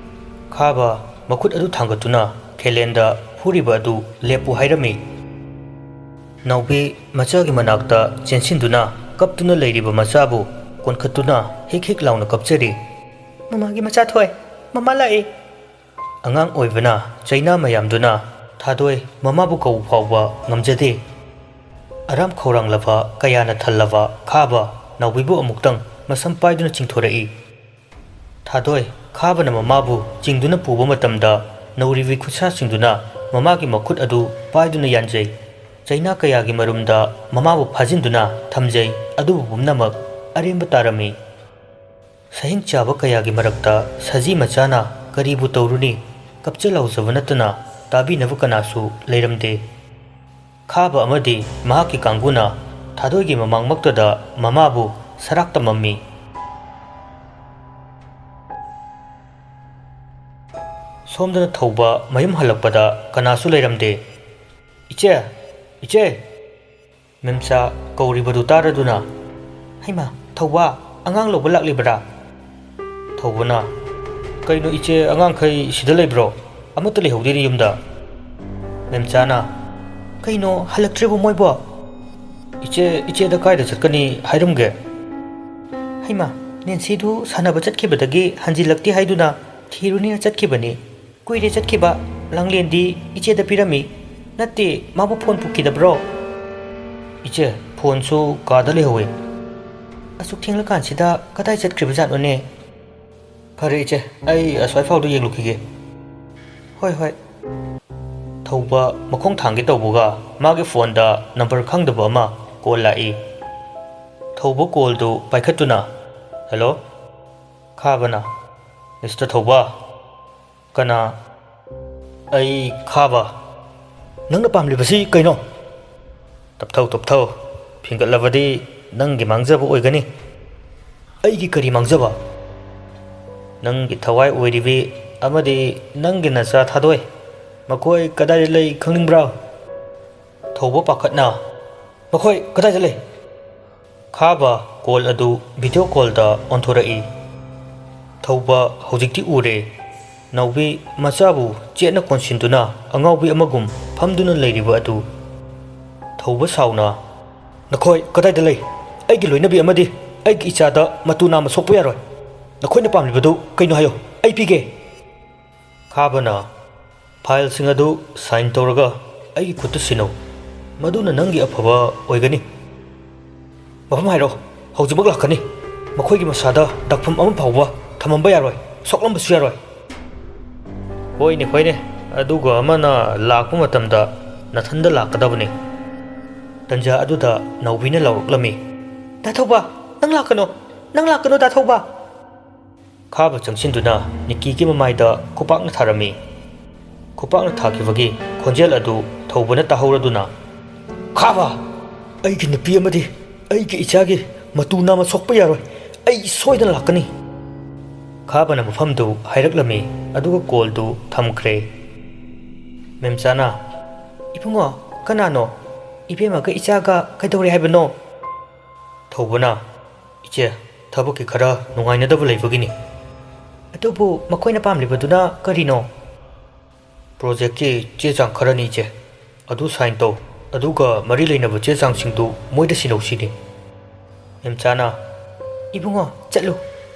ꯈꯥꯕ ꯃꯈꯨꯠ ꯑꯗꯨ ꯊꯥꯡꯒꯠꯇꯨꯅ ꯈꯦꯂꯦꯟꯗ ꯐꯨꯔꯤꯕ ꯑꯗꯨ ꯂꯦꯞꯄꯨ ꯍꯥꯏꯔꯝꯃꯤ꯫ ꯅꯥꯎꯕꯤ ꯃꯆꯥꯒꯤ ꯃꯅꯥꯛꯇ ꯆꯦꯟꯁꯤꯟꯗꯨꯅ ꯀꯞꯇꯨꯅ ꯂꯩꯔꯤꯕ ꯃꯆꯥꯕꯨ ꯀꯣꯟꯈꯠꯇꯨꯅ ꯍꯤꯛ ꯍꯤꯛ ꯂꯥꯎꯅ ꯀꯞꯆꯔꯤ꯫ "ꯃꯃꯥꯒꯤ ꯃꯆꯥ ꯊꯣꯏ, ꯃꯃꯥ ꯂꯥꯛꯏ!" ꯑꯉꯥꯡ ꯑꯣꯏꯕꯅ ꯆꯩꯅꯥ ꯃꯌꯥꯝꯗꯨꯅ ꯊꯥꯗꯣꯏ ꯃꯃꯥꯕꯨ ꯀꯧꯕ ꯐꯥꯎꯕ ꯉꯝꯖꯗꯦ꯫ ꯑꯔꯥꯝ ꯈꯧꯔꯥꯡꯂꯕ ꯀꯌꯥꯅ ꯊꯜꯂꯕ ꯈꯥꯕ ꯅꯥꯎꯕꯤꯕꯨ ꯑꯃꯨꯛꯇꯪ ꯃꯁꯝ ꯄꯥꯏꯗꯨꯅ ꯆꯤꯡꯊꯣꯔꯛꯏ꯫ ꯊꯥꯗꯣꯏ ꯈꯥꯕꯅ ꯃꯃꯥꯕꯨ ꯆꯤꯡꯗꯨꯅ ꯄꯨꯕ ꯃꯇꯝꯗ ꯅꯧꯔꯤꯕꯤ ꯈꯨꯠꯁꯥꯁꯤꯡꯗꯨꯅ ꯃꯃꯥꯒꯤ ꯃꯈꯨꯠ ꯑꯗꯨ ꯄꯥꯏꯗꯨꯅ ꯌꯥꯟꯖꯩ꯫ ꯆꯩꯅꯥ ꯀꯌꯥꯒꯤ ꯃꯔꯨꯝꯗ ꯃꯃꯥꯕꯨ ꯐꯥꯖꯤꯟꯗꯨꯅ ꯊꯝꯖꯩ꯫ ꯑꯗꯨꯕꯨ ꯄꯨꯝꯅꯃꯛ ꯑꯔꯦꯝꯕ ꯇꯥꯔꯝꯃꯤ꯫ ꯁꯍꯤꯡ ꯆꯥꯕ ꯀꯌꯥꯒꯤ ꯃꯔꯛꯇ ꯁꯖꯤ ꯃꯆꯥꯅ ꯀꯔꯤꯕꯨ ꯇꯧꯔꯨꯅꯤ? ꯀꯞꯆ ꯂꯥꯎꯖꯕ ꯅꯠꯇꯅ ꯇꯥꯕꯤꯅꯕ ꯀꯅꯥꯁꯨ ꯂꯩꯔꯝꯗꯦ꯫ ꯈꯥꯕ ꯑꯃꯗꯤ ꯃꯍꯥꯛꯀꯤ ꯀꯥꯡꯕꯨꯅ ꯊꯥꯗꯣꯏꯒꯤ ꯃꯃꯥꯡꯃꯛꯇꯗ ꯃꯃꯥꯕꯨ ꯁꯔꯥꯛ ꯇꯝꯃꯝꯃꯤ꯫ ꯁꯣꯝꯗꯅ ꯊꯧꯕ ꯃꯌꯨꯝ ꯍꯜꯂꯛꯄꯗ ꯀꯅꯥꯁꯨ ꯂꯩꯔꯝꯗꯦ꯫ "ꯏꯆꯦ! ꯏꯆꯦ!" ꯃꯦꯝꯆꯥ ꯀꯧꯔꯤꯕꯗꯨ ꯇꯥꯔꯗꯨꯅ, "ꯍꯩꯃꯥ, ꯊꯧꯕ, ꯑꯉꯥꯡ ꯂꯧꯕ ꯂꯥꯛꯂꯤꯕꯔꯥ?" ꯊꯧꯕꯅ, "ꯀꯩꯅꯣ ꯏꯆꯦ, ꯑꯉꯥꯡꯈꯩ ꯁꯤꯗ ꯂꯩꯕ꯭ꯔꯣ? ꯑꯃꯠꯇ ꯂꯩꯍꯧꯗꯦꯅꯦ ꯌꯨꯝꯗ꯫" ꯃꯦꯝꯆꯥꯅ, "ꯀꯩꯅꯣ, ꯍꯜꯂꯛꯇ꯭ꯔꯤꯕꯣ ꯃꯣꯏꯕꯣ?" "ꯏꯆꯦ, ꯏꯆꯦꯗ ꯀꯥꯏꯗ ꯆꯠꯀꯅꯤ ꯍꯥꯏꯔꯝꯒꯦ?" "ꯍꯩꯃꯥ, ꯅꯦꯟꯁꯤꯗꯨ ꯁꯥꯟꯅꯕ ꯆꯠꯈꯤꯕꯗꯒꯤ ꯍꯟꯖꯤꯜꯂꯛꯇꯦ ꯍꯥꯏꯗꯨꯅ ꯊꯤꯔꯨꯅꯤꯅ ꯆꯠꯈꯤꯕꯅꯤ꯫ ꯀꯨꯏꯔꯦ ꯆꯠꯈꯤꯕ꯫ ꯂꯥꯡꯂꯦꯟꯗꯤ ꯏꯆꯦꯗ ꯄꯤꯔꯝꯃꯤ꯫ ꯅꯠꯇꯦ, ꯃꯥꯕꯨ ꯐꯣꯟ ꯄꯨꯈꯤꯗꯕ꯭ꯔꯣ?" "ꯏꯆꯦ, ꯐꯣꯟꯁꯨ ꯀꯥꯗ ꯂꯩꯍꯧꯋꯦ꯫" "ꯑꯁꯨꯛ ꯊꯦꯡꯂꯀꯥꯟꯁꯤꯗ ꯀꯗꯥꯏ ꯆꯠꯈ꯭ꯔꯤꯕꯖꯥꯠꯅꯣꯅꯦ?" "ꯐꯔꯦ ꯏꯆꯦ, ꯑꯩ ꯑꯁ꯭ꯋꯥꯏ ꯐꯥꯎꯗ ꯌꯦꯡꯂꯨꯈꯤꯒꯦ꯫" "ꯍꯣꯏ, ꯍꯣꯏ꯫" ꯊꯧꯕ ꯃꯈꯣꯡ ꯊꯥꯡꯒꯦ ꯇꯧꯕꯒ ꯃꯥꯒꯤ ꯐꯣꯟꯗ ꯅꯝꯕꯔ ꯈꯪꯗꯕ ꯑꯃ ꯀꯣꯜ ꯂꯥꯛꯏ꯫ ꯊꯧꯕ ꯀꯣꯜꯗꯨ ꯄꯥꯏꯈꯠꯇꯨꯅ, "ꯍꯦꯜꯂꯣ?" ꯈꯥꯕꯅ, "ꯃꯤꯁꯇꯔ ꯊꯧꯕ?" "ꯀꯅꯥ?" "ꯑꯩ ꯈꯥꯕ꯫ ꯅꯪꯅ ꯄꯥꯝꯂꯤꯕꯁꯤ ꯀꯩꯅꯣ?" "ꯇꯞꯊꯧ, ꯇꯞꯊꯧ꯫ ꯐꯤꯡꯒꯠꯂꯕꯗꯤ ꯅꯪꯒꯤ ꯃꯥꯡꯖꯕ ꯑꯣꯏꯒꯅꯤ꯫" "ꯑꯩꯒꯤ ꯀꯔꯤ ꯃꯥꯡꯖꯕ?" "ꯅꯪꯒꯤ ꯊꯋꯥꯏ ꯑꯣꯏꯔꯤꯕꯤ ꯑꯃꯗꯤ ꯅꯪꯒꯤ ꯅꯆꯥ ꯊꯥꯗꯣꯏ꯫ ꯃꯈꯣꯏ ꯀꯗꯥꯏꯗ ꯂꯩ ꯈꯪꯅꯤꯡꯕ꯭ꯔꯥ?" ꯊꯧꯕ ꯄꯥꯈꯠꯅ, "ꯃꯈꯣꯏ ꯀꯗꯥꯏꯗ ꯂꯩ?" ꯈꯥꯕ ꯀꯣꯜ ꯑꯗꯨ ꯚꯤꯗꯤꯑꯣ ꯀꯣꯜꯗ ꯑꯣꯟꯊꯣꯔꯛꯏ꯫ ꯊꯧꯕ ꯍꯧꯖꯤꯛꯇꯤ ꯎꯔꯦ꯫ ꯅꯥꯎꯕꯤ ꯃꯆꯥꯕꯨ ꯆꯦꯠꯅ ꯀꯣꯟꯁꯤꯟꯗꯨꯅ ꯑꯉꯥꯎꯕꯤ ꯑꯃꯒꯨꯝ ꯐꯝꯗꯨꯅ ꯂꯩꯔꯤꯕ ꯑꯗꯨ꯫ ꯊꯧꯕ ꯁꯥꯎꯅ, "ꯅꯈꯣꯏ ꯀꯗꯥꯏꯗ ꯂꯩ? ꯑꯩꯒꯤ ꯂꯣꯏꯅꯕꯤ ꯑꯃꯗꯤ ꯑꯩꯒꯤ ꯏꯆꯥꯗ ꯃꯇꯨ ꯅꯥꯝꯃ ꯁꯣꯛꯄ ꯌꯥꯔꯣꯏ꯫ ꯅꯈꯣꯏꯅ ꯄꯥꯝꯂꯤꯕꯗꯨ ꯀꯩꯅꯣ ꯍꯥꯏꯌꯨ, ꯑꯩ ꯄꯤꯒꯦ꯫" ꯈꯥꯕꯅ, "ꯐꯥꯏꯜꯁꯤꯡ ꯑꯗꯨ ꯁꯥꯏꯟ ꯇꯧꯔꯒ ꯑꯩꯒꯤ ꯈꯨꯠꯇ ꯁꯤꯟꯅꯧ꯫ ꯃꯗꯨꯅ ꯅꯪꯒꯤ ꯑꯐꯕ ꯑꯣꯏꯒꯅꯤ꯫" "ꯃꯐꯝ ꯍꯥꯏꯔꯣ, ꯍꯧꯖꯤꯛꯃꯛ ꯂꯥꯛꯀꯅꯤ꯫ ꯃꯈꯣꯏꯒꯤ ꯃꯁꯥꯗ ꯗꯥꯛꯐꯝ ꯑꯃ ꯐꯥꯎꯕ ꯊꯝꯃꯝꯕ ꯌꯥꯔꯣꯏ, ꯁꯣꯛꯂꯝꯕꯁꯨ ꯌꯥꯔꯣꯏ꯫" "ꯍꯣꯏꯅꯦ, ꯍꯣꯏꯅꯦ, ꯑꯗꯨꯒ ꯑꯃꯅ ꯂꯥꯛꯄ ꯃꯇꯝꯗ ꯅꯊꯟꯗ ꯂꯥꯛꯀꯗꯕꯅꯤ꯫" ꯇꯟꯖꯥ ꯑꯗꯨꯗ ꯅꯥꯎꯕꯤꯅ ꯂꯥꯎꯔꯛꯂꯝꯃꯤ, "ꯗꯥ ꯊꯧꯕ, ꯅꯪ ꯂꯥꯛꯀꯅꯣ, ꯅꯪ ꯂꯥꯛꯀꯅꯣ, ꯗꯥ ꯊꯧꯕ!" ꯈꯥꯕ ꯆꯪꯁꯤꯟꯗꯨꯅ ꯅꯤꯀꯤꯒꯤ ꯃꯃꯥꯏꯗ ꯈꯨꯄꯥꯛꯅ ꯊꯥꯔꯝꯃꯤ꯫ ꯈꯨꯄꯥꯛꯅ ꯊꯥꯈꯤꯕꯒꯤ ꯈꯣꯟꯖꯦꯜ ꯑꯗꯨ ꯊꯧꯕꯅ ꯇꯥꯍꯧꯔꯗꯨꯅ, "ꯈꯥꯕ! ꯑꯩꯒꯤ ꯅꯨꯄꯤ ꯑꯃꯗꯤ ꯑꯩꯒꯤ ꯏꯆꯥꯒꯤ ꯃꯇꯨ ꯅꯥꯝꯃ ꯁꯣꯛꯄ ꯌꯥꯔꯣꯏ꯫ ꯑꯩ ꯁꯣꯏꯗꯅ ꯂꯥꯛꯀꯅꯤ꯫" ꯈꯥꯕꯅ ꯃꯐꯝꯗꯨ ꯍꯥꯏꯔꯛꯂꯝꯃꯤ, ꯑꯗꯨꯒ ꯀꯣꯜꯗꯨ ꯊꯝꯈ꯭ꯔꯦ꯫ ꯃꯦꯝꯆꯥꯅ, "ꯏꯕꯨꯡꯉꯣ, ꯀꯅꯥꯅꯣ? ꯏꯕꯦꯝꯃꯒ ꯏꯆꯥꯒ ꯀꯩꯗꯧꯔꯦ ꯍꯥꯏꯕꯅꯣ?" ꯊꯧꯕꯅ, "ꯏꯆꯦ, ꯊꯕꯛꯀꯤ ꯈꯔ ꯅꯨꯡꯉꯥꯏꯅꯗꯕ ꯂꯩꯕꯒꯤꯅꯤ꯫" "ꯑꯗꯨꯕꯨ ꯃꯈꯣꯏꯅ ꯄꯥꯝꯂꯤꯕꯗꯨꯅ ꯀꯔꯤꯅꯣ?" "ꯄ꯭ꯔꯣꯖꯦꯛꯀꯤ ꯆꯦ ꯆꯥꯡ ꯈꯔꯅꯤ, ꯏꯆꯦ꯫ ꯑꯗꯨ ꯁꯥꯏꯟ ꯇꯧ, ꯑꯗꯨꯒ ꯃꯔꯤ ꯂꯩꯅꯕ ꯆꯦ ꯆꯥꯡꯁꯤꯡꯗꯨ ꯃꯣꯏꯗ ꯁꯤꯟꯅꯧ ꯁꯤꯅꯤ꯫" ꯃꯦꯝꯆꯥꯅ, "ꯏꯕꯨꯡꯉꯣ, ꯆꯠꯂꯨ,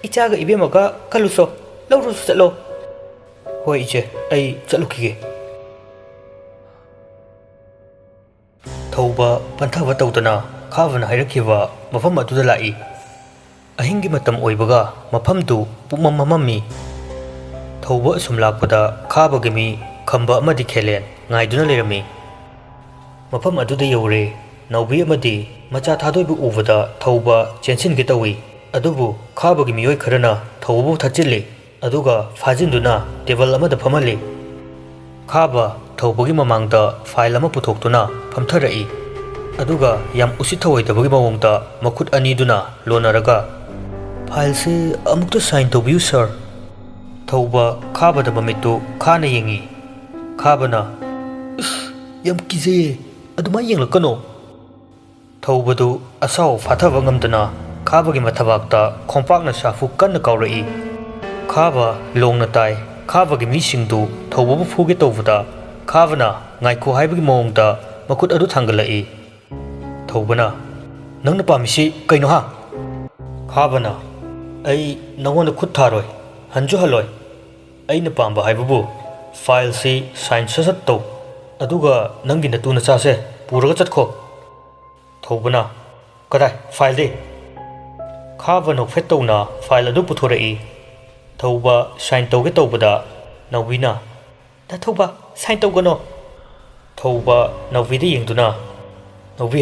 ꯏꯆꯥꯒ ꯏꯕꯦꯝꯃꯒ ꯀꯜꯂꯨꯁꯣ, ꯂꯧꯔꯨꯁꯨ ꯆꯠꯂꯣ꯫" "ꯍꯣꯏ ꯏꯆꯦ, ꯑꯩ ꯆꯠꯂꯨꯈꯤꯒꯦ꯫" ꯊꯧꯕ ꯄꯟꯊꯕ ꯇꯧꯗꯅ ꯈꯥꯕꯅ ꯍꯥꯏꯔꯛꯈꯤꯕ ꯃꯐꯝ ꯑꯗꯨꯗ ꯂꯥꯛꯏ꯫ ꯑꯍꯤꯡꯒꯤ ꯃꯇꯝ ꯑꯣꯏꯕꯒ ꯃꯐꯝꯗꯨ ꯄꯨꯝꯃꯝ ꯃꯝꯃꯝꯃꯤ꯫ ꯊꯧꯕ ꯑꯁꯨꯝ ꯂꯥꯛꯄꯗ ꯈꯥꯕꯒꯤ ꯃꯤ ꯈꯝꯕ ꯑꯃꯗꯤ ꯈꯦꯂꯦꯟ ꯉꯥꯏꯗꯨꯅ ꯂꯩꯔꯝꯃꯤ꯫ ꯃꯐꯝ ꯑꯗꯨꯗ ꯌꯧꯔꯦ꯫ ꯅꯥꯎꯕꯤ ꯑꯃꯗꯤ ꯃꯆꯥ ꯊꯥꯗꯣꯏꯕꯨ ꯎꯕꯗ ꯊꯧꯕ ꯆꯦꯟꯁꯤꯟꯒꯦ ꯇꯧꯏ꯫ ꯑꯗꯨꯕꯨ ꯈꯥꯕꯒꯤ ꯃꯤꯑꯣꯏ ꯈꯔꯅ ꯊꯧꯕꯕꯨ ꯊꯠꯆꯤꯜꯂꯤ꯫ ꯑꯗꯨꯒ ꯐꯥꯖꯤꯟꯗꯨꯅ ꯇꯦꯕꯜ ꯑꯃꯗ ꯐꯝꯍꯜꯂꯤ꯫ ꯈꯥꯕ ꯊꯧꯕꯒꯤ ꯃꯃꯥꯡꯗ ꯐꯥꯏꯜ ꯑꯃ ꯄꯨꯊꯣꯛꯇꯨꯅ ꯐꯝꯊꯔꯛꯏ꯫ ꯑꯗꯨꯒ ꯌꯥꯝ ꯎꯁꯤꯠ ꯊꯑꯣꯏꯗꯕꯒꯤ ꯃꯑꯣꯡꯗ ꯃꯈꯨꯠ ꯑꯅꯤꯗꯨꯅ ꯂꯣꯟꯅꯔꯒ, "ꯐꯥꯏꯜꯁꯦ ꯑꯃꯨꯛꯇ ꯁꯥꯏꯟ ꯇꯧꯕꯤꯌꯨ, ꯁꯥꯔ꯫" ꯊꯧꯕ ꯈꯥꯕꯗ ꯃꯃꯤꯠꯇꯨ ꯈꯥꯅ ꯌꯦꯡꯉꯤ꯫ ꯈꯥꯕꯅ, "ꯏꯁ, ꯌꯥꯝ ꯀꯤꯖꯩꯌꯦ, ꯑꯗꯨꯃꯥꯏꯅ ꯌꯦꯡꯂꯛꯀꯅꯣ꯫" ꯊꯧꯕꯗꯨ ꯑꯁꯥꯎ ꯐꯥꯊꯕ ꯉꯝꯗꯅ ꯈꯥꯕꯒꯤ ꯃꯊꯕꯥꯛꯇ ꯈꯣꯡꯄꯥꯛꯅ ꯁꯥꯐꯨ ꯀꯟꯅ ꯀꯥꯎꯔꯛꯏ꯫ ꯈꯥꯕ ꯂꯣꯡꯅ ꯇꯥꯏ꯫ ꯈꯥꯕꯒꯤ ꯃꯤꯁꯤꯡꯗꯨ ꯊꯧꯕꯕꯨ ꯐꯨꯒꯦ ꯇꯧꯕꯗ ꯈꯥꯕꯅ ꯉꯥꯏꯈꯣ ꯍꯥꯏꯕꯒꯤ ꯃꯑꯣꯡꯗ ꯃꯈꯨꯠ ꯑꯗꯨ ꯊꯥꯡꯒꯠꯂꯛꯏ꯫ ꯊꯧꯕꯅ, "ꯅꯪꯅ ꯄꯥꯝꯃꯤꯁꯤ ꯀꯩꯅꯣ ꯍꯥ?" ꯈꯥꯕꯅ, "ꯑꯩ ꯅꯉꯣꯟꯗ ꯈꯨꯠ ꯊꯥꯔꯣꯏ, ꯍꯟꯁꯨ ꯍꯜꯂꯣꯏ꯫ ꯑꯩꯅ ꯄꯥꯝꯕ ꯍꯥꯏꯕꯕꯨ ꯐꯥꯏꯜꯁꯤ ꯁꯥꯏꯟ ꯁꯠ ꯁꯠ ꯇꯧ, ꯑꯗꯨꯒ ꯅꯪꯒꯤ ꯅꯇꯨ ꯅꯆꯥꯁꯦ ꯄꯨꯔꯒ ꯆꯠꯈꯣ꯫" ꯊꯧꯕꯅ, "ꯀꯗꯥꯏ ꯐꯥꯏꯜꯗꯤ?" ꯈꯥꯕ ꯅꯣꯛꯐꯦꯠ ꯇꯧꯅ ꯐꯥꯏꯜ ꯑꯗꯨ ꯄꯨꯊꯣꯔꯛꯏ꯫ ꯊꯧꯕ ꯁꯥꯏꯟ ꯇꯧꯒꯦ ꯇꯧꯕꯗ ꯅꯥꯎꯕꯤꯅ, "ꯗꯥ ꯊꯧꯕ, ꯁꯥꯏꯟ ꯇꯧꯒꯅꯣ꯫" ꯊꯧꯕ ꯅꯥꯎꯕꯤꯗ ꯌꯦꯡꯗꯨꯅ, "ꯅꯥꯎꯕꯤ꯫"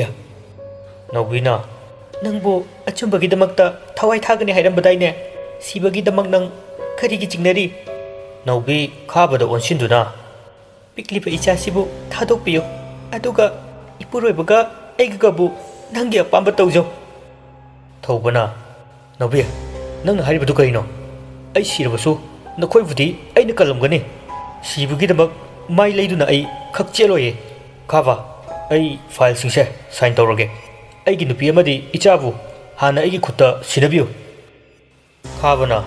ꯅꯥꯎꯕꯤꯅ, "ꯅꯪꯕꯨ ꯑꯆꯨꯝꯕꯒꯤꯗꯃꯛꯇ ꯊꯋꯥꯏ ꯊꯥꯒꯅꯤ ꯍꯥꯏꯔꯝꯕꯗꯥꯏꯅꯦ? ꯁꯤꯕꯒꯤꯗꯃꯛ ꯅꯪ ꯀꯔꯤꯒꯤ ꯆꯤꯡꯅꯔꯤ?" ꯅꯥꯎꯕꯤ ꯈꯥꯕꯗ ꯑꯣꯟꯁꯤꯟꯗꯨꯅ, "ꯄꯤꯛꯂꯤꯕ ꯏꯆꯥꯁꯤꯕꯨ ꯊꯥꯗꯣꯛꯄꯤꯌꯨ, ꯑꯗꯨꯒ ꯏꯄꯨꯔꯣꯏꯕꯒ ꯑꯩꯒꯒꯕꯨ ꯅꯪꯒꯤ ꯑꯄꯥꯝꯕ ꯇꯧꯖꯧ꯫" ꯊꯧꯕꯅ, "ꯅꯥꯎꯕꯤ, ꯅꯪꯅ ꯍꯥꯏꯔꯤꯕꯗꯨ ꯀꯔꯤꯅꯣ? ꯑꯩ ꯁꯤꯔꯕꯁꯨ ꯅꯈꯣꯏꯕꯨꯗꯤ ꯑꯩꯅ ꯀꯜꯂꯝꯒꯅꯤ꯫ ꯁꯤꯕꯒꯤꯗꯃꯛ ꯃꯥꯏ ꯂꯩꯗꯨꯅ ꯑꯩ ꯈꯛ ꯆꯦꯜꯂꯣꯏꯌꯦ꯫ ꯈꯥꯕ, ꯑꯩ ꯐꯥꯏꯜꯁꯤꯡꯁꯦ ꯁꯥꯏꯟ ꯇꯧꯔꯒꯦ꯫ ꯑꯩꯒꯤ ꯅꯨꯄꯤ ꯑꯃꯗꯤ ꯏꯆꯥꯕꯨ ꯍꯥꯟꯅ ꯑꯩꯒꯤ ꯈꯨꯠꯇ ꯁꯤꯟꯅꯕꯤꯌꯨ꯫" ꯈꯥꯕꯅ,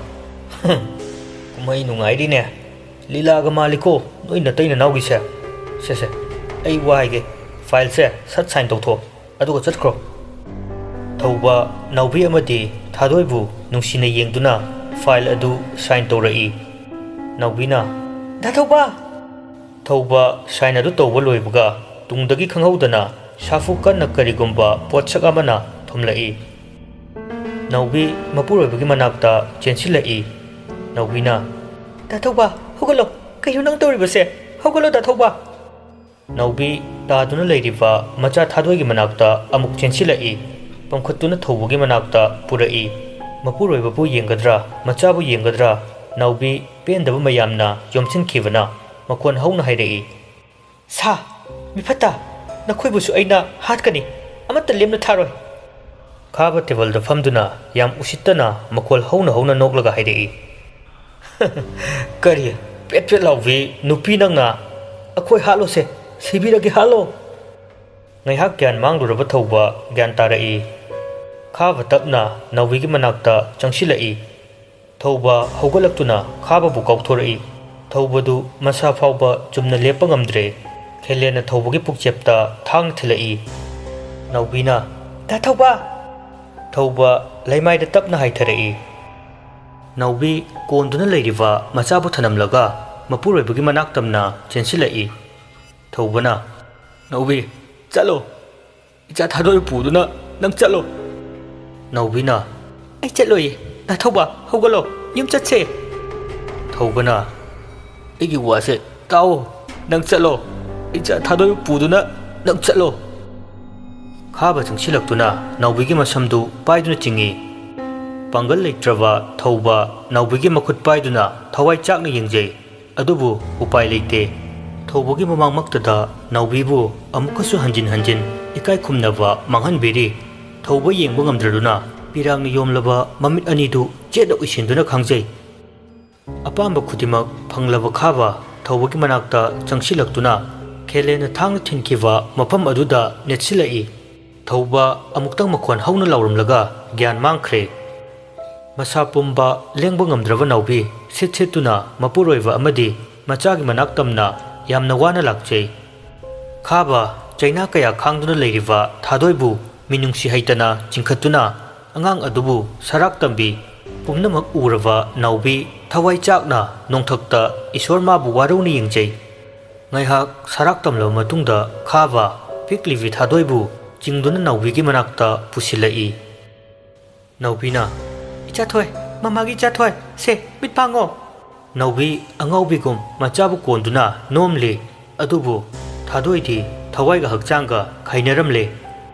"ꯍꯝ, ꯀꯨꯝꯍꯩ ꯅꯨꯡꯉꯥꯏꯔꯤꯅꯦ꯫ ꯂꯤꯂꯥꯒ ꯃꯥꯜꯂꯤꯀꯣ, ꯅꯣꯏ ꯅꯇꯩ ꯅꯅꯥꯎꯒꯤꯁꯦ꯫ ꯁꯦ, ꯁꯦ, ꯑꯩ ꯋꯥ ꯍꯥꯏꯒꯦ, ꯐꯥꯏꯜꯁꯦ ꯁꯠ ꯁꯥꯏꯟ ꯇꯧꯊꯣꯛ, ꯑꯗꯨꯒ ꯆꯠꯈ꯭ꯔꯣ꯫" ꯊꯧꯕ, ꯅꯥꯎꯕꯤ ꯑꯃꯗꯤ ꯊꯥꯗꯣꯏꯕꯨ ꯅꯨꯡꯁꯤꯅ ꯌꯦꯡꯗꯨꯅ ꯐꯥꯏꯜ ꯑꯗꯨ ꯁꯥꯏꯟ ꯇꯧꯔꯛꯏ꯫ ꯅꯥꯎꯕꯤꯅ, "ꯗꯥ ꯊꯧꯕ!" ꯊꯧꯕ ꯁꯥꯏꯟ ꯑꯗꯨ ꯇꯧꯕ ꯂꯣꯏꯕꯒ ꯇꯨꯡꯗꯒꯤ ꯈꯪꯍꯧꯗꯅ ꯁꯥꯐꯨ ꯀꯟꯅ ꯀꯔꯤꯒꯨꯝꯕ ꯄꯣꯠꯁꯛ ꯑꯃꯅ ꯊꯣꯝꯂꯛꯏ꯫ ꯅꯥꯎꯕꯤ ꯃꯄꯨꯔꯣꯏꯕꯒꯤ ꯃꯅꯥꯛꯇ ꯆꯦꯟꯁꯤꯜꯂꯛꯏ꯫ ꯅꯥꯎꯕꯤꯅ, "ꯗꯥ ꯊꯧꯕ, ꯍꯧꯒꯠꯂꯣ! ꯀꯩꯅꯣ ꯅꯪ ꯇꯧꯔꯤꯕꯁꯦ? ꯍꯧꯒꯠꯂꯣ, ꯗꯥ ꯊꯧꯕ!" ꯅꯥꯎꯕꯤ ꯇꯥꯗꯨꯅ ꯂꯩꯔꯤꯕ ꯃꯆꯥ ꯊꯥꯗꯣꯏꯒꯤ ꯃꯅꯥꯛꯇ ꯑꯃꯨꯛ ꯆꯦꯟꯁꯤꯜꯂꯛꯏ꯫ ꯄꯝꯈꯠꯇꯨꯅ ꯊꯧꯕꯒꯤ ꯃꯅꯥꯛꯇ ꯄꯨꯔꯛꯏ꯫ ꯃꯄꯨꯔꯣꯏꯕꯕꯨ ꯌꯦꯡꯒꯗ꯭ꯔꯥ, ꯃꯆꯥꯕꯨ ꯌꯦꯡꯒꯗ꯭ꯔꯥ, ꯅꯥꯎꯕꯤ ꯄꯦꯟꯗꯕ ꯃꯌꯥꯝꯅ ꯌꯣꯝꯁꯤꯟꯈꯤꯕꯅ ꯃꯈꯣꯟ ꯍꯧꯅ ꯍꯥꯏꯔꯛꯏ, "ꯁꯥ, ꯃꯤꯐꯠꯇ, ꯅꯈꯣꯏꯕꯨꯁꯨ ꯑꯩꯅ ꯍꯥꯠꯀꯅꯤ, ꯑꯃꯠꯇ ꯂꯦꯝꯅ ꯊꯥꯔꯣꯏ!" ꯈꯥꯕ ꯇꯦꯕꯜꯗ ꯐꯝꯗꯨꯅ ꯌꯥꯝ ꯎꯁꯤꯠꯇꯅ ꯃꯈꯣꯜ ꯍꯧꯅ ꯍꯧꯅ ꯅꯣꯛꯂꯒ ꯍꯥꯏꯔꯛꯏ, "ꯀꯔꯤ, ꯄꯦꯠ ꯄꯦꯠ ꯂꯥꯎꯕꯤ ꯅꯨꯄꯤ ꯅꯪꯅ? ꯑꯩꯈꯣꯏ ꯍꯥꯠꯂꯣꯁꯦ, ꯁꯤꯕꯤꯔꯒꯦ, ꯍꯥꯠꯂꯣ!" ꯉꯥꯏꯍꯥꯛ ꯒ꯭ꯌꯥꯟ ꯃꯥꯡꯂꯨꯔꯕ ꯊꯧꯕ ꯒ꯭ꯌꯥꯟ ꯇꯥꯔꯛꯏ꯫ ꯈꯥꯕ ꯇꯞꯅ ꯅꯥꯎꯕꯤꯒꯤ ꯃꯅꯥꯛꯇ ꯆꯪꯁꯤꯜꯂꯛꯏ꯫ ꯊꯧꯕ ꯍꯧꯒꯠꯂꯛꯇꯨꯅ ꯈꯥꯕꯕꯨ ꯀꯥꯎꯊꯣꯔꯛꯏ꯫ ꯊꯧꯕꯗꯨ ꯃꯁꯥ ꯐꯥꯎꯕ ꯆꯨꯝꯅ ꯂꯦꯞꯄ ꯉꯝꯗ꯭ꯔꯦ꯫ ꯈꯦꯂꯦꯟꯅ ꯊꯧꯕꯒꯤ ꯄꯨꯛꯆꯦꯞꯇ ꯊꯥꯡꯅ ꯊꯤꯜꯂꯛꯏ꯫ ꯅꯥꯎꯕꯤꯅ, "ꯗꯥ ꯊꯧꯕ!" ꯊꯧꯕ ꯂꯩꯃꯥꯏꯗ ꯇꯞꯅ ꯍꯥꯏꯊꯔꯛꯏ꯫ ꯅꯥꯎꯕꯤ ꯀꯣꯟꯗꯨꯅ ꯂꯩꯔꯤꯕ ꯃꯆꯥꯕꯨ ꯊꯅꯝꯂꯒ ꯃꯄꯨꯔꯣꯏꯕꯒꯤ ꯃꯅꯥꯛ ꯇꯝꯅ ꯆꯦꯟꯁꯤꯜꯂꯛꯏ꯫ ꯊꯧꯕꯅ, "ꯅꯥꯎꯕꯤ, ꯆꯠꯂꯣ! ꯏꯆꯥ ꯊꯥꯗꯣꯏ ꯄꯨꯗꯨꯅ ꯅꯪ ꯆꯠꯂꯣ!" ꯅꯥꯎꯕꯤꯅ, "ꯑꯩ ꯆꯠꯂꯣꯏꯌꯦ꯫ ꯗꯥ ꯊꯧꯕ, ꯍꯧꯒꯠꯂꯣ, ꯌꯨꯝ ꯆꯠꯁꯦ!" ꯊꯧꯕꯅ, "ꯑꯩꯒꯤ ꯋꯥꯁꯦ ꯇꯥꯎ, ꯅꯪ ꯆꯠꯂꯣ꯫ ꯏꯆꯥ ꯊꯥꯗꯣꯏ ꯄꯨꯗꯨꯅ ꯅꯪ ꯆꯠꯂꯣ!" ꯈꯥꯕ ꯆꯪꯁꯤꯜꯂꯛꯇꯨꯅ ꯅꯥꯎꯕꯤꯒꯤ ꯃꯁꯝꯗꯨ ꯄꯥꯏꯗꯨꯅ ꯆꯤꯡꯏ꯫ ꯄꯥꯡꯒꯜ ꯂꯩꯇ꯭ꯔꯕ ꯊꯧꯕ ꯅꯥꯎꯕꯤꯒꯤ ꯃꯈꯨꯠ ꯄꯥꯏꯗꯨꯅ ꯊꯋꯥꯏ ꯆꯥꯛꯅ ꯌꯦꯡꯖꯩ꯫ ꯑꯗꯨꯕꯨ ꯎꯄꯥꯏ ꯂꯩꯇꯦ꯫ ꯊꯧꯕꯒꯤ ꯃꯃꯥꯡꯃꯛꯇꯗ ꯅꯥꯎꯕꯤꯕꯨ ꯑꯃꯨꯛꯀꯁꯨ ꯍꯟꯖꯤꯟ ꯍꯟꯖꯤꯟ ꯏꯀꯥꯏ ꯈꯨꯝꯅꯕ ꯃꯥꯡꯍꯟꯕꯤꯔꯤ꯫ ꯊꯧꯕ ꯌꯦꯡꯕ ꯉꯝꯗ꯭ꯔꯗꯨꯅ ꯄꯤꯔꯥꯡꯅ ꯌꯣꯝꯂꯕ ꯃꯃꯤꯠ ꯑꯅꯤꯗꯨ ꯆꯦꯠꯅ ꯎꯏꯁꯤꯟꯗꯨꯅ ꯈꯥꯡꯖꯩ꯫ ꯑꯄꯥꯝꯕ ꯈꯨꯗꯤꯡꯃꯛ ꯐꯪꯂꯕ ꯈꯥꯕ ꯊꯧꯕꯒꯤ ꯃꯅꯥꯛꯇ ꯆꯪꯁꯤꯜꯂꯛꯇꯨꯅ ꯈꯦꯂꯦꯟꯅ ꯊꯥꯡꯅ ꯊꯤꯟꯈꯤꯕ ꯃꯐꯝ ꯑꯗꯨꯗ ꯅꯦꯠꯁꯤꯜꯂꯛꯏ꯫ ꯊꯧꯕ ꯑꯃꯨꯛꯇꯪ ꯃꯈꯣꯟ ꯍꯧꯅ ꯂꯥꯎꯔꯝꯂꯒ ꯒ꯭ꯌꯥꯟ ꯃꯥꯡꯈ꯭ꯔꯦ꯫ ꯃꯁꯥ ꯄꯨꯝꯕ ꯂꯦꯡꯕ ꯉꯝꯗ꯭ꯔꯕ ꯅꯥꯎꯕꯤ ꯁꯤꯠ ꯁꯤꯠꯇꯨꯅ ꯃꯄꯨꯔꯣꯏꯕ ꯑꯃꯗꯤ ꯃꯆꯥꯒꯤ ꯃꯅꯥꯛ ꯇꯝꯅ ꯌꯥꯝꯅ ꯋꯥꯅ ꯂꯥꯛꯆꯩ꯫ ꯈꯥꯕ ꯆꯩꯅꯥ ꯀꯌꯥ ꯈꯥꯡꯗꯨꯅ ꯂꯩꯔꯤꯕ ꯊꯥꯗꯣꯏꯕꯨ ꯃꯤꯅꯨꯡꯁꯤ ꯍꯩꯇꯅ ꯆꯤꯡꯈꯠꯇꯨꯅ ꯑꯉꯥꯡ ꯑꯗꯨꯕꯨ ꯁꯔꯥꯛ ꯇꯝꯕꯤ꯫ ꯄꯨꯝꯅꯃꯛ ꯎꯔꯕ ꯅꯥꯎꯕꯤ ꯊꯋꯥꯏ ꯆꯥꯛꯅ ꯅꯣꯡꯊꯛꯇ ꯏꯁꯣꯔ ꯃꯥꯕꯨ ꯋꯥꯔꯧꯅ ꯌꯦꯡꯖꯩ꯫ ꯉꯥꯏꯍꯥꯛ ꯁꯔꯥꯛ ꯇꯝꯂꯕ ꯃꯇꯨꯡꯗ ꯈꯥꯕ ꯄꯤꯛꯂꯤꯕꯤ ꯊꯥꯗꯣꯏꯕꯨ ꯆꯤꯡꯗꯨꯅ ꯅꯥꯎꯕꯤꯒꯤ ꯃꯅꯥꯛꯇ ꯄꯨꯁꯤꯜꯂꯛꯏ꯫ ꯅꯥꯎꯕꯤꯅ, "ꯏꯆꯥꯊꯣꯏ, ꯃꯃꯥꯒꯤ ꯏꯆꯥꯊꯣꯏ, ꯁꯦ, ꯃꯤꯠ ꯄꯥꯡꯉꯣ!" ꯅꯥꯎꯕꯤ ꯑꯉꯥꯎꯕꯤꯒꯨꯝ ꯃꯆꯥꯕꯨ ꯀꯣꯟꯗꯨꯅ ꯅꯣꯝꯂꯤ꯫ ꯑꯗꯨꯕꯨ ꯊꯥꯗꯣꯏꯗꯤ ꯊꯋꯥꯏꯒ ꯍꯛꯆꯥꯡꯒ ꯈꯥꯏꯅꯔꯝꯂꯦ꯫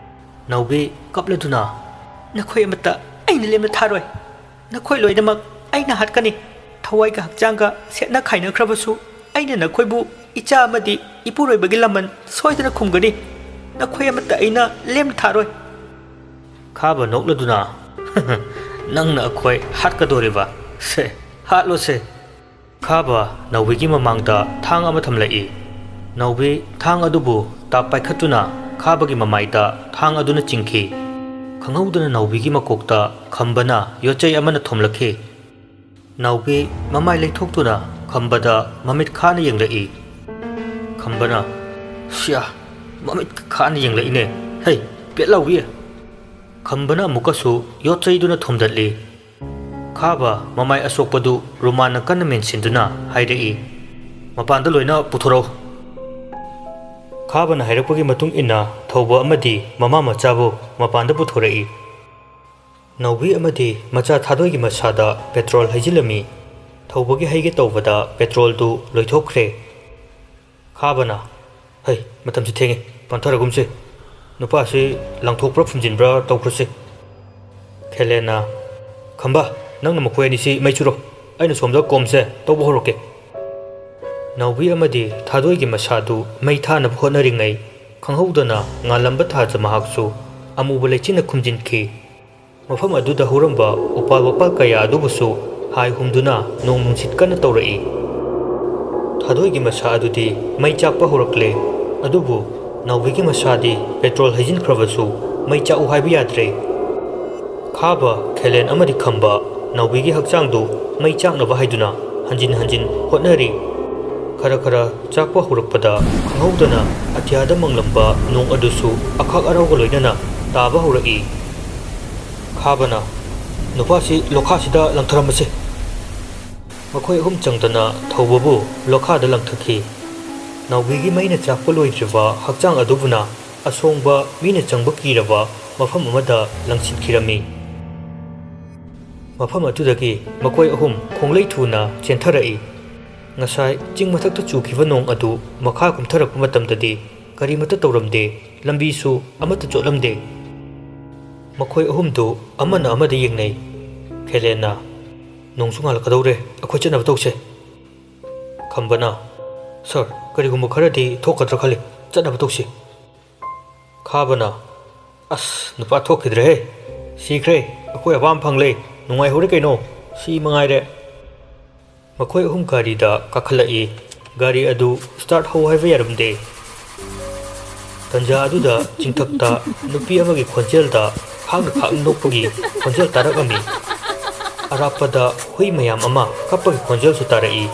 ꯅꯥꯎꯕꯤ ꯀꯞꯂꯗꯨꯅ, "ꯅꯈꯣꯏ ꯑꯃꯠꯇ ꯑꯩꯅ ꯂꯦꯝꯅ ꯊꯥꯔꯣꯏ꯫ ꯅꯈꯣꯏ ꯂꯣꯏꯅꯃꯛ ꯑꯩꯅ ꯍꯥꯠꯀꯅꯤ꯫ ꯊꯋꯥꯏꯒ ꯍꯛꯆꯥꯡꯒ ꯁꯦꯠꯅ ꯈꯥꯏꯅꯈ꯭ꯔꯕꯁꯨ ꯑꯩꯅ ꯅꯈꯣꯏꯕꯨ ꯏꯆꯥ ꯑꯃꯗꯤ ꯏꯄꯨꯔꯣꯏꯕꯒꯤ ꯂꯃꯟ ꯁꯣꯏꯗꯅ ꯈꯨꯝꯒꯅꯤ꯫ ꯅꯈꯣꯏ ꯑꯃꯠꯇ ꯑꯩꯅ ꯂꯦꯝꯅ ꯊꯥꯔꯣꯏ꯫" ꯈꯥꯕ ꯅꯣꯛꯂꯗꯨꯅ, "ꯅꯪꯅ ꯑꯩꯈꯣꯏ ꯍꯥꯠꯀꯗꯣꯔꯤꯕ? ꯁꯦ, ꯍꯥꯠꯂꯣꯁꯦ!" ꯈꯥꯕ ꯅꯥꯎꯕꯤꯒꯤ ꯃꯃꯥꯡꯗ ꯊꯥꯡ ꯑꯃ ꯊꯝꯂꯛꯏ꯫ ꯅꯥꯎꯕꯤ ꯊꯥꯡ ꯑꯗꯨꯕꯨ ꯇꯥꯞ ꯄꯥꯏꯈꯠꯇꯨꯅ ꯈꯥꯕꯒꯤ ꯃꯃꯥꯏꯗ ꯊꯥꯡ ꯑꯗꯨꯅ ꯆꯤꯡꯈꯤ꯫ ꯈꯪꯍꯧꯗꯅ ꯅꯥꯎꯕꯤꯒꯤ ꯃꯀꯣꯛꯇ ꯈꯝꯕꯅ ꯌꯣꯠꯆꯩ ꯑꯃꯅ ꯊꯣꯝꯂꯛꯈꯤ꯫ ꯅꯥꯎꯕꯤ ꯃꯃꯥꯏ ꯂꯩꯊꯣꯛꯇꯨꯅ ꯈꯝꯕꯗ ꯃꯃꯤꯠ ꯈꯥꯅ ꯌꯦꯡꯂꯛꯏ꯫ ꯈꯝꯕꯅ, "ꯁꯤꯌꯥ, ꯃꯃꯤꯠ ꯈꯥꯅ ꯌꯦꯡꯂꯛꯏꯅꯦ꯫ ꯍꯩ, ꯄꯦꯠꯂꯥꯎꯕꯤ!" ꯈꯝꯕꯅ ꯑꯃꯨꯛꯀꯁꯨ ꯌꯣꯠꯆꯩꯗꯨꯅ ꯊꯣꯝꯗꯠꯂꯤ꯫ ꯈꯥꯕ ꯃꯃꯥꯏ ꯑꯁꯣꯛꯄꯗꯨ ꯔꯨꯃꯥꯟꯅ ꯀꯟꯅ ꯃꯦꯟꯁꯤꯟꯗꯨꯅ ꯍꯥꯏꯔꯛꯏ, "ꯃꯄꯥꯟꯗ ꯂꯣꯏꯅ ꯄꯨꯊꯣꯔꯛꯎ!" ꯈꯥꯕꯅ ꯍꯥꯏꯔꯛꯄꯒꯤ ꯃꯇꯨꯡ ꯏꯟꯅ ꯊꯧꯕ ꯑꯃꯗꯤ ꯃꯃꯥ ꯃꯆꯥꯕꯨ ꯃꯄꯥꯟꯗ ꯄꯨꯊꯣꯔꯛꯏ꯫ ꯅꯥꯎꯕꯤ ꯑꯃꯗꯤ ꯃꯆꯥ ꯊꯥꯗꯣꯏꯒꯤ ꯃꯁꯥꯗ ꯄꯦꯇ꯭ꯔꯣꯜ ꯍꯩꯖꯤꯜꯂꯝꯃꯤ꯫ ꯊꯧꯕꯒꯤ ꯍꯩꯒꯦ ꯇꯧꯕꯗ ꯄꯦꯇ꯭ꯔꯣꯜꯗꯨ ꯂꯣꯏꯊꯣꯛꯈ꯭ꯔꯦ꯫ ꯈꯥꯕꯅ, "ꯍꯩ, ꯃꯇꯝꯁꯤ ꯊꯦꯡꯉꯦ, ꯄꯥꯟꯊꯔꯒꯨꯝꯁꯦ꯫ ꯅꯨꯄꯥꯁꯤ ꯂꯪꯊꯣꯛꯄ꯭ꯔꯥ ꯐꯨꯝꯖꯤꯟꯕ꯭ꯔꯥ ꯇꯧꯈ꯭ꯔꯁꯤ꯫" ꯈꯦꯂꯦꯟꯅ, "ꯈꯝꯕ, ꯅꯪꯅ ꯃꯈꯣꯏ ꯑꯅꯤꯁꯤ ꯃꯩ ꯆꯨꯔꯣ, ꯑꯩꯅ ꯁꯣꯝꯗ ꯀꯣꯝꯁꯦ ꯇꯧꯕ ꯍꯧꯔꯛꯀꯦ꯫" ꯅꯥꯎꯕꯤ ꯑꯃꯗꯤ ꯊꯥꯗꯣꯏꯒꯤ ꯃꯁꯥꯗꯨ ꯃꯩ ꯊꯥꯅꯕ ꯍꯣꯠꯅꯔꯤꯉꯩ, ꯈꯪꯍꯧꯗꯅ ꯉꯥꯜꯂꯝꯕ ꯊꯥꯖ ꯃꯍꯥꯛꯁꯨ ꯑꯃꯨꯕ ꯂꯩꯆꯤꯟꯅ ꯈꯨꯝꯖꯤꯟꯈꯤ꯫ ꯃꯐꯝ ꯑꯗꯨꯗ ꯍꯧꯔꯝꯕ ꯎꯄꯥꯜ ꯋꯥꯄꯥꯜ ꯀꯌꯥ ꯑꯗꯨꯕꯨꯁꯨ ꯍꯥꯏ ꯍꯨꯝꯗꯨꯅ ꯅꯣꯡ ꯅꯨꯡꯁꯤꯠ ꯀꯟꯅ ꯇꯧꯔꯛꯏ꯫ ꯊꯥꯗꯣꯏꯒꯤ ꯃꯁꯥ ꯑꯗꯨꯗꯤ ꯃꯩ ꯆꯥꯛꯄ ꯍꯧꯔꯛꯂꯦ꯫ ꯑꯗꯨꯕꯨ ꯅꯥꯎꯕꯤꯒꯤ ꯃꯁꯥꯗꯤ ꯄꯦꯇ꯭ꯔꯣꯜ ꯍꯩꯖꯤꯟꯈ꯭ꯔꯕꯁꯨ ꯃꯩ ꯆꯥꯛꯎ ꯍꯥꯏꯕ ꯌꯥꯗ꯭ꯔꯦ꯫ ꯈꯥꯕ, ꯈꯦꯂꯦꯟ ꯑꯃꯗꯤ ꯈꯝꯕ ꯅꯥꯎꯕꯤꯒꯤ ꯍꯛꯆꯥꯡꯗꯨ ꯃꯩ ꯆꯥꯛꯅꯕ ꯍꯥꯏꯗꯨꯅ ꯍꯟꯖꯤꯟ ꯍꯟꯖꯤꯟ ꯍꯣꯠꯅꯔꯤ꯫ ꯈꯔ ꯈꯔ ꯆꯥꯛꯄ ꯍꯧꯔꯛꯄꯗ ꯈꯪꯍꯧꯗꯅ ꯑꯇꯤꯌꯥꯗ ꯃꯪꯂꯝꯕ ꯅꯣꯡ ꯑꯗꯨꯁꯨ ꯑꯈꯥꯛ ꯑꯔꯥꯎꯒ ꯂꯣꯏꯅꯅ ꯇꯥꯕ ꯍꯧꯔꯛꯏ꯫ ꯈꯥꯕꯅ, "ꯅꯨꯄꯥꯁꯤ ꯂꯣꯈꯥꯁꯤꯗ ꯂꯪꯊꯔꯝꯃꯁꯤ꯫" ꯃꯈꯣꯏ ꯑꯍꯨꯝ ꯆꯪꯗꯅ ꯊꯧꯕꯕꯨ ꯂꯣꯈꯥꯗ ꯂꯪꯊꯈꯤ꯫ ꯅꯥꯎꯕꯤꯒꯤ ꯃꯩꯅ ꯆꯥꯛꯄ ꯂꯣꯏꯗ꯭ꯔꯤꯕ ꯍꯛꯆꯥꯡ ꯑꯗꯨꯕꯨꯅ ꯑꯁꯣꯡꯕ ꯃꯤꯅ ꯆꯪꯕ ꯀꯤꯔꯕ ꯃꯐꯝ ꯑꯃꯗ ꯂꯪꯁꯤꯟꯈꯤꯔꯝꯃꯤ꯫ ꯃꯐꯝ ꯑꯗꯨꯗꯒꯤ ꯃꯈꯣꯏ ꯑꯍꯨꯝ ꯈꯣꯡꯂꯩ ꯊꯨꯅ ꯆꯦꯟꯊꯔꯛꯏ꯫ ꯉꯁꯥꯏ ꯆꯤꯡ ꯃꯊꯛꯇ ꯆꯨꯈꯤꯕ ꯅꯣꯡ ꯑꯗꯨ ꯃꯈꯥ ꯀꯨꯝꯊꯔꯛꯄ ꯃꯇꯝꯗꯗꯤ ꯀꯔꯤꯃꯠꯇ ꯇꯧꯔꯝꯗꯦ, ꯂꯝꯕꯤꯁꯨ ꯑꯃꯠꯇ ꯆꯣꯠꯂꯝꯗꯦ꯫ ꯃꯈꯣꯏ ꯑꯍꯨꯝꯗꯨ ꯑꯃꯅ ꯑꯃꯗ ꯌꯦꯡꯅꯩ꯫ ꯈꯦꯂꯦꯟꯅ, "ꯅꯣꯡꯁꯨ ꯉꯥꯜꯂꯛꯀꯗꯧꯔꯦ, ꯑꯩꯈꯣꯏ ꯆꯠꯅꯕ ꯇꯧꯁꯦ꯫" ꯈꯝꯕꯅ, "ꯁꯥꯔ, ꯀꯔꯤꯒꯨꯝꯕ ꯈꯔꯗꯤ ꯊꯣꯛꯀꯗ꯭ꯔꯥ ꯈꯜꯂꯤ, ꯆꯠꯅꯕ ꯇꯧꯁꯤ꯫" ꯈꯥꯕꯅ, "ꯑꯁ, ꯅꯨꯄꯥ ꯊꯣꯛꯈꯤꯗ꯭ꯔꯦꯍꯦ, ꯁꯤꯈ꯭ꯔꯦ, ꯑꯩꯈꯣꯏ ꯑꯄꯥꯝꯕ ꯐꯪꯂꯦ, ꯅꯨꯡꯉꯥꯏꯍꯧꯔꯦ ꯀꯩꯅꯣ, ꯁꯤ ꯃꯉꯥꯏꯔꯦ꯫" ꯃꯈꯣꯏ ꯑꯍꯨꯝ ꯒꯥꯔꯤꯗ ꯀꯥꯈꯠꯂꯛꯏ꯫ ꯒꯥꯔꯤ ꯑꯗꯨ ꯁ꯭ꯇꯥꯔꯠ ꯍꯧ ꯍꯥꯏꯕ ꯌꯥꯔꯝꯗꯦ꯫ ꯇꯟꯖꯥ ꯑꯗꯨꯗ ꯆꯤꯡꯊꯛꯇ ꯅꯨꯄꯤ ꯑꯃꯒꯤ ꯈꯣꯟꯖꯦꯜꯗ ꯈꯥꯡꯅ ꯈꯥꯡꯅ ꯅꯣꯛꯄꯒꯤ ꯈꯣꯟꯖꯦꯜ ꯇꯥꯔꯛꯂꯝꯃꯤ꯫ ꯑꯔꯥꯞꯄꯗ ꯍꯨꯏ ꯃꯌꯥꯝ ꯑꯃ ꯀꯞꯄꯒꯤ ꯈꯣꯟꯖꯦꯜꯁꯨ ꯇꯥꯔꯛꯏ꯫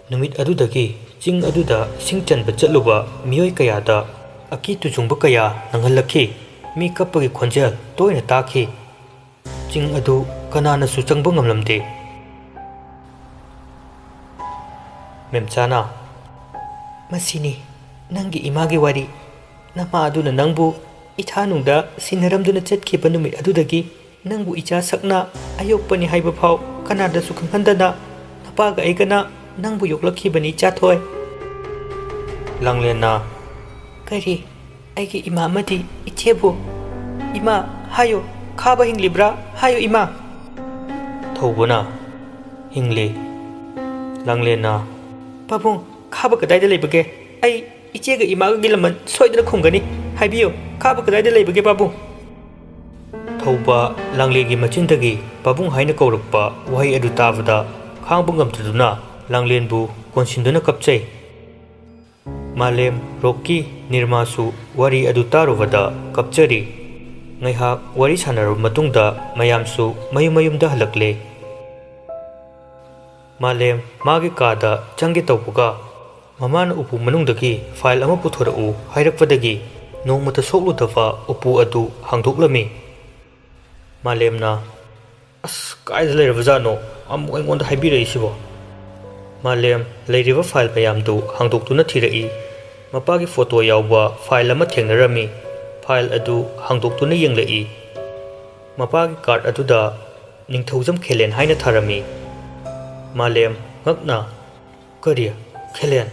ꯅꯨꯃꯤꯠ ꯑꯗꯨꯗꯒꯤ ꯆꯤꯡ ꯑꯗꯨꯗ ꯁꯤꯡ ꯆꯟꯕ ꯆꯠꯂꯨꯕ ꯃꯤꯑꯣꯏ ꯀꯌꯥꯗ ꯑꯀꯤ ꯇꯨꯖꯨꯡꯕ ꯀꯌꯥ ꯅꯪꯍꯜꯂꯛꯈꯤ꯫ ꯃꯤ ꯀꯞꯄꯒꯤ ꯈꯣꯟꯖꯦꯜ ꯇꯣꯏꯅ ꯇꯥꯈꯤ꯫ ꯆꯤꯡ ꯑꯗꯨ ꯀꯅꯥꯅꯁꯨ ꯆꯪꯕ ꯉꯝꯂꯝꯗꯦ꯫ ꯃꯦꯝꯆꯥꯅ, "ꯃꯁꯤꯅꯤ ꯅꯪꯒꯤ ꯏꯃꯥꯒꯤ ꯋꯥꯔꯤ꯫ ꯅꯃꯥ ꯑꯗꯨꯅ ꯅꯪꯕꯨ ꯏꯊꯥꯅꯨꯡꯗ ꯁꯤꯟꯅꯔꯝꯗꯨꯅ ꯆꯠꯈꯤꯕ ꯅꯨꯃꯤꯠ ꯑꯗꯨꯗꯒꯤ ꯅꯪꯕꯨ ꯏꯆꯥ ꯁꯛꯅ ꯑꯌꯣꯛꯄꯅꯤ ꯍꯥꯏꯕ ꯐꯥꯎ ꯀꯅꯥꯗꯁꯨ ꯈꯪꯍꯟꯗꯅ ꯅꯄꯥꯒ ꯑꯩꯒꯅ ꯅꯪꯕꯨ ꯌꯣꯛꯂꯛꯈꯤꯕꯅꯤ, ꯏꯆꯥꯊꯣꯏ꯫" ꯂꯥꯡꯂꯦꯟꯅ, "ꯀꯔꯤ? ꯑꯩꯒꯤ ꯏꯃꯥ ꯑꯃꯗꯤ ꯏꯆꯦꯕꯨ? ꯏꯃꯥ ꯍꯥꯏꯌꯨ, ꯈꯥꯕ ꯍꯤꯡꯂꯤꯕ꯭ꯔꯥ ꯍꯥꯏꯌꯨ, ꯏꯃꯥ꯫" ꯊꯧꯕꯅ, "ꯍꯤꯡꯂꯤ꯫" ꯂꯥꯡꯂꯦꯟꯅ, "ꯄꯥꯕꯨꯡ, ꯈꯥꯕ ꯀꯗꯥꯏꯗ ꯂꯩꯕꯒꯦ? ꯑꯩ ꯏꯆꯦꯒ ꯏꯃꯥꯒꯒꯤ ꯂꯃꯟ ꯁꯣꯏꯗꯅ ꯈꯨꯝꯒꯅꯤ꯫ ꯍꯥꯏꯕꯤꯌꯨ, ꯈꯥꯕ ꯀꯗꯥꯏꯗ ꯂꯩꯕꯒꯦ, ꯄꯥꯕꯨꯡ?" ꯊꯧꯕ ꯂꯥꯡꯂꯦꯟꯒꯤ ꯃꯆꯤꯟꯗꯒꯤ ꯄꯥꯕꯨꯡ ꯍꯥꯏꯅ ꯀꯧꯔꯛꯄ ꯋꯥꯍꯩ ꯑꯗꯨ ꯇꯥꯕꯗ ꯈꯥꯡꯕ ꯉꯝꯗꯗꯨꯅ ꯂꯥꯡꯂꯦꯟꯕꯨ ꯀꯣꯟꯁꯤꯟꯗꯨꯅ ꯀꯞꯆꯩ꯫ ꯃꯥꯂꯦꯝ, ꯔꯣꯛꯀꯤ, ꯅꯤꯔꯃꯥꯁꯨ ꯋꯥꯔꯤ ꯑꯗꯨ ꯇꯥꯔꯨꯕꯗ ꯀꯞꯆꯔꯤ꯫ ꯉꯥꯏꯍꯥꯛ ꯋꯥꯔꯤ ꯁꯥꯟꯅꯔꯕ ꯃꯇꯨꯡꯗ ꯃꯌꯥꯝꯁꯨ ꯃꯌꯨꯝ ꯃꯌꯨꯝꯗ ꯍꯜꯂꯛꯂꯦ꯫ ꯃꯥꯂꯦꯝ ꯃꯥꯒꯤ ꯀꯥꯗ ꯆꯪꯒꯦ ꯇꯧꯕꯒ ꯃꯃꯥꯅ ꯎꯄꯨ ꯃꯅꯨꯡꯗꯒꯤ ꯐꯥꯏꯜ ꯑꯃ ꯄꯨꯊꯣꯔꯛꯎ ꯍꯥꯏꯔꯛꯄꯗꯒꯤ ꯅꯣꯡꯃꯇ ꯁꯣꯛꯂꯨꯗꯕ ꯎꯄꯨ ꯑꯗꯨ ꯍꯥꯡꯗꯣꯛꯂꯝꯃꯤ꯫ ꯃꯥꯂꯦꯝꯅ, "ꯑꯁ, ꯀꯥꯏꯗ ꯂꯩꯔꯕꯖꯥꯠꯅꯣ? ꯑꯃꯨꯛ ꯑꯩꯉꯣꯟꯗ ꯍꯥꯏꯕꯤꯔꯛꯏꯁꯤꯕꯣ?" ꯃꯥꯂꯦꯝ ꯂꯩꯔꯤꯕ ꯐꯥꯏꯜ ꯃꯌꯥꯝꯗꯨ ꯍꯥꯡꯗꯣꯛꯇꯨꯅ ꯊꯤꯔꯛꯏ꯫ ꯃꯄꯥꯒꯤ ꯐꯣꯇꯣ ꯌꯥꯎꯕ ꯐꯥꯏꯜ ꯑꯃ ꯊꯦꯡꯅꯔꯝꯃꯤ꯫ ꯐꯥꯏꯜ ꯑꯗꯨ ꯍꯥꯡꯗꯣꯛꯇꯨꯅ ꯌꯦꯡꯂꯛꯏ꯫ ꯃꯄꯥꯒꯤ ꯀꯥꯔꯠ ꯑꯗꯨꯗ ꯅꯤꯡꯊꯧꯖꯝ ꯈꯦꯂꯦꯟ ꯍꯥꯏꯅ ꯊꯥꯔꯝꯃꯤ꯫ ꯃꯥꯂꯦꯝ ꯉꯛꯅ, "ꯀꯔꯤ? ꯈꯦꯂꯦꯟ?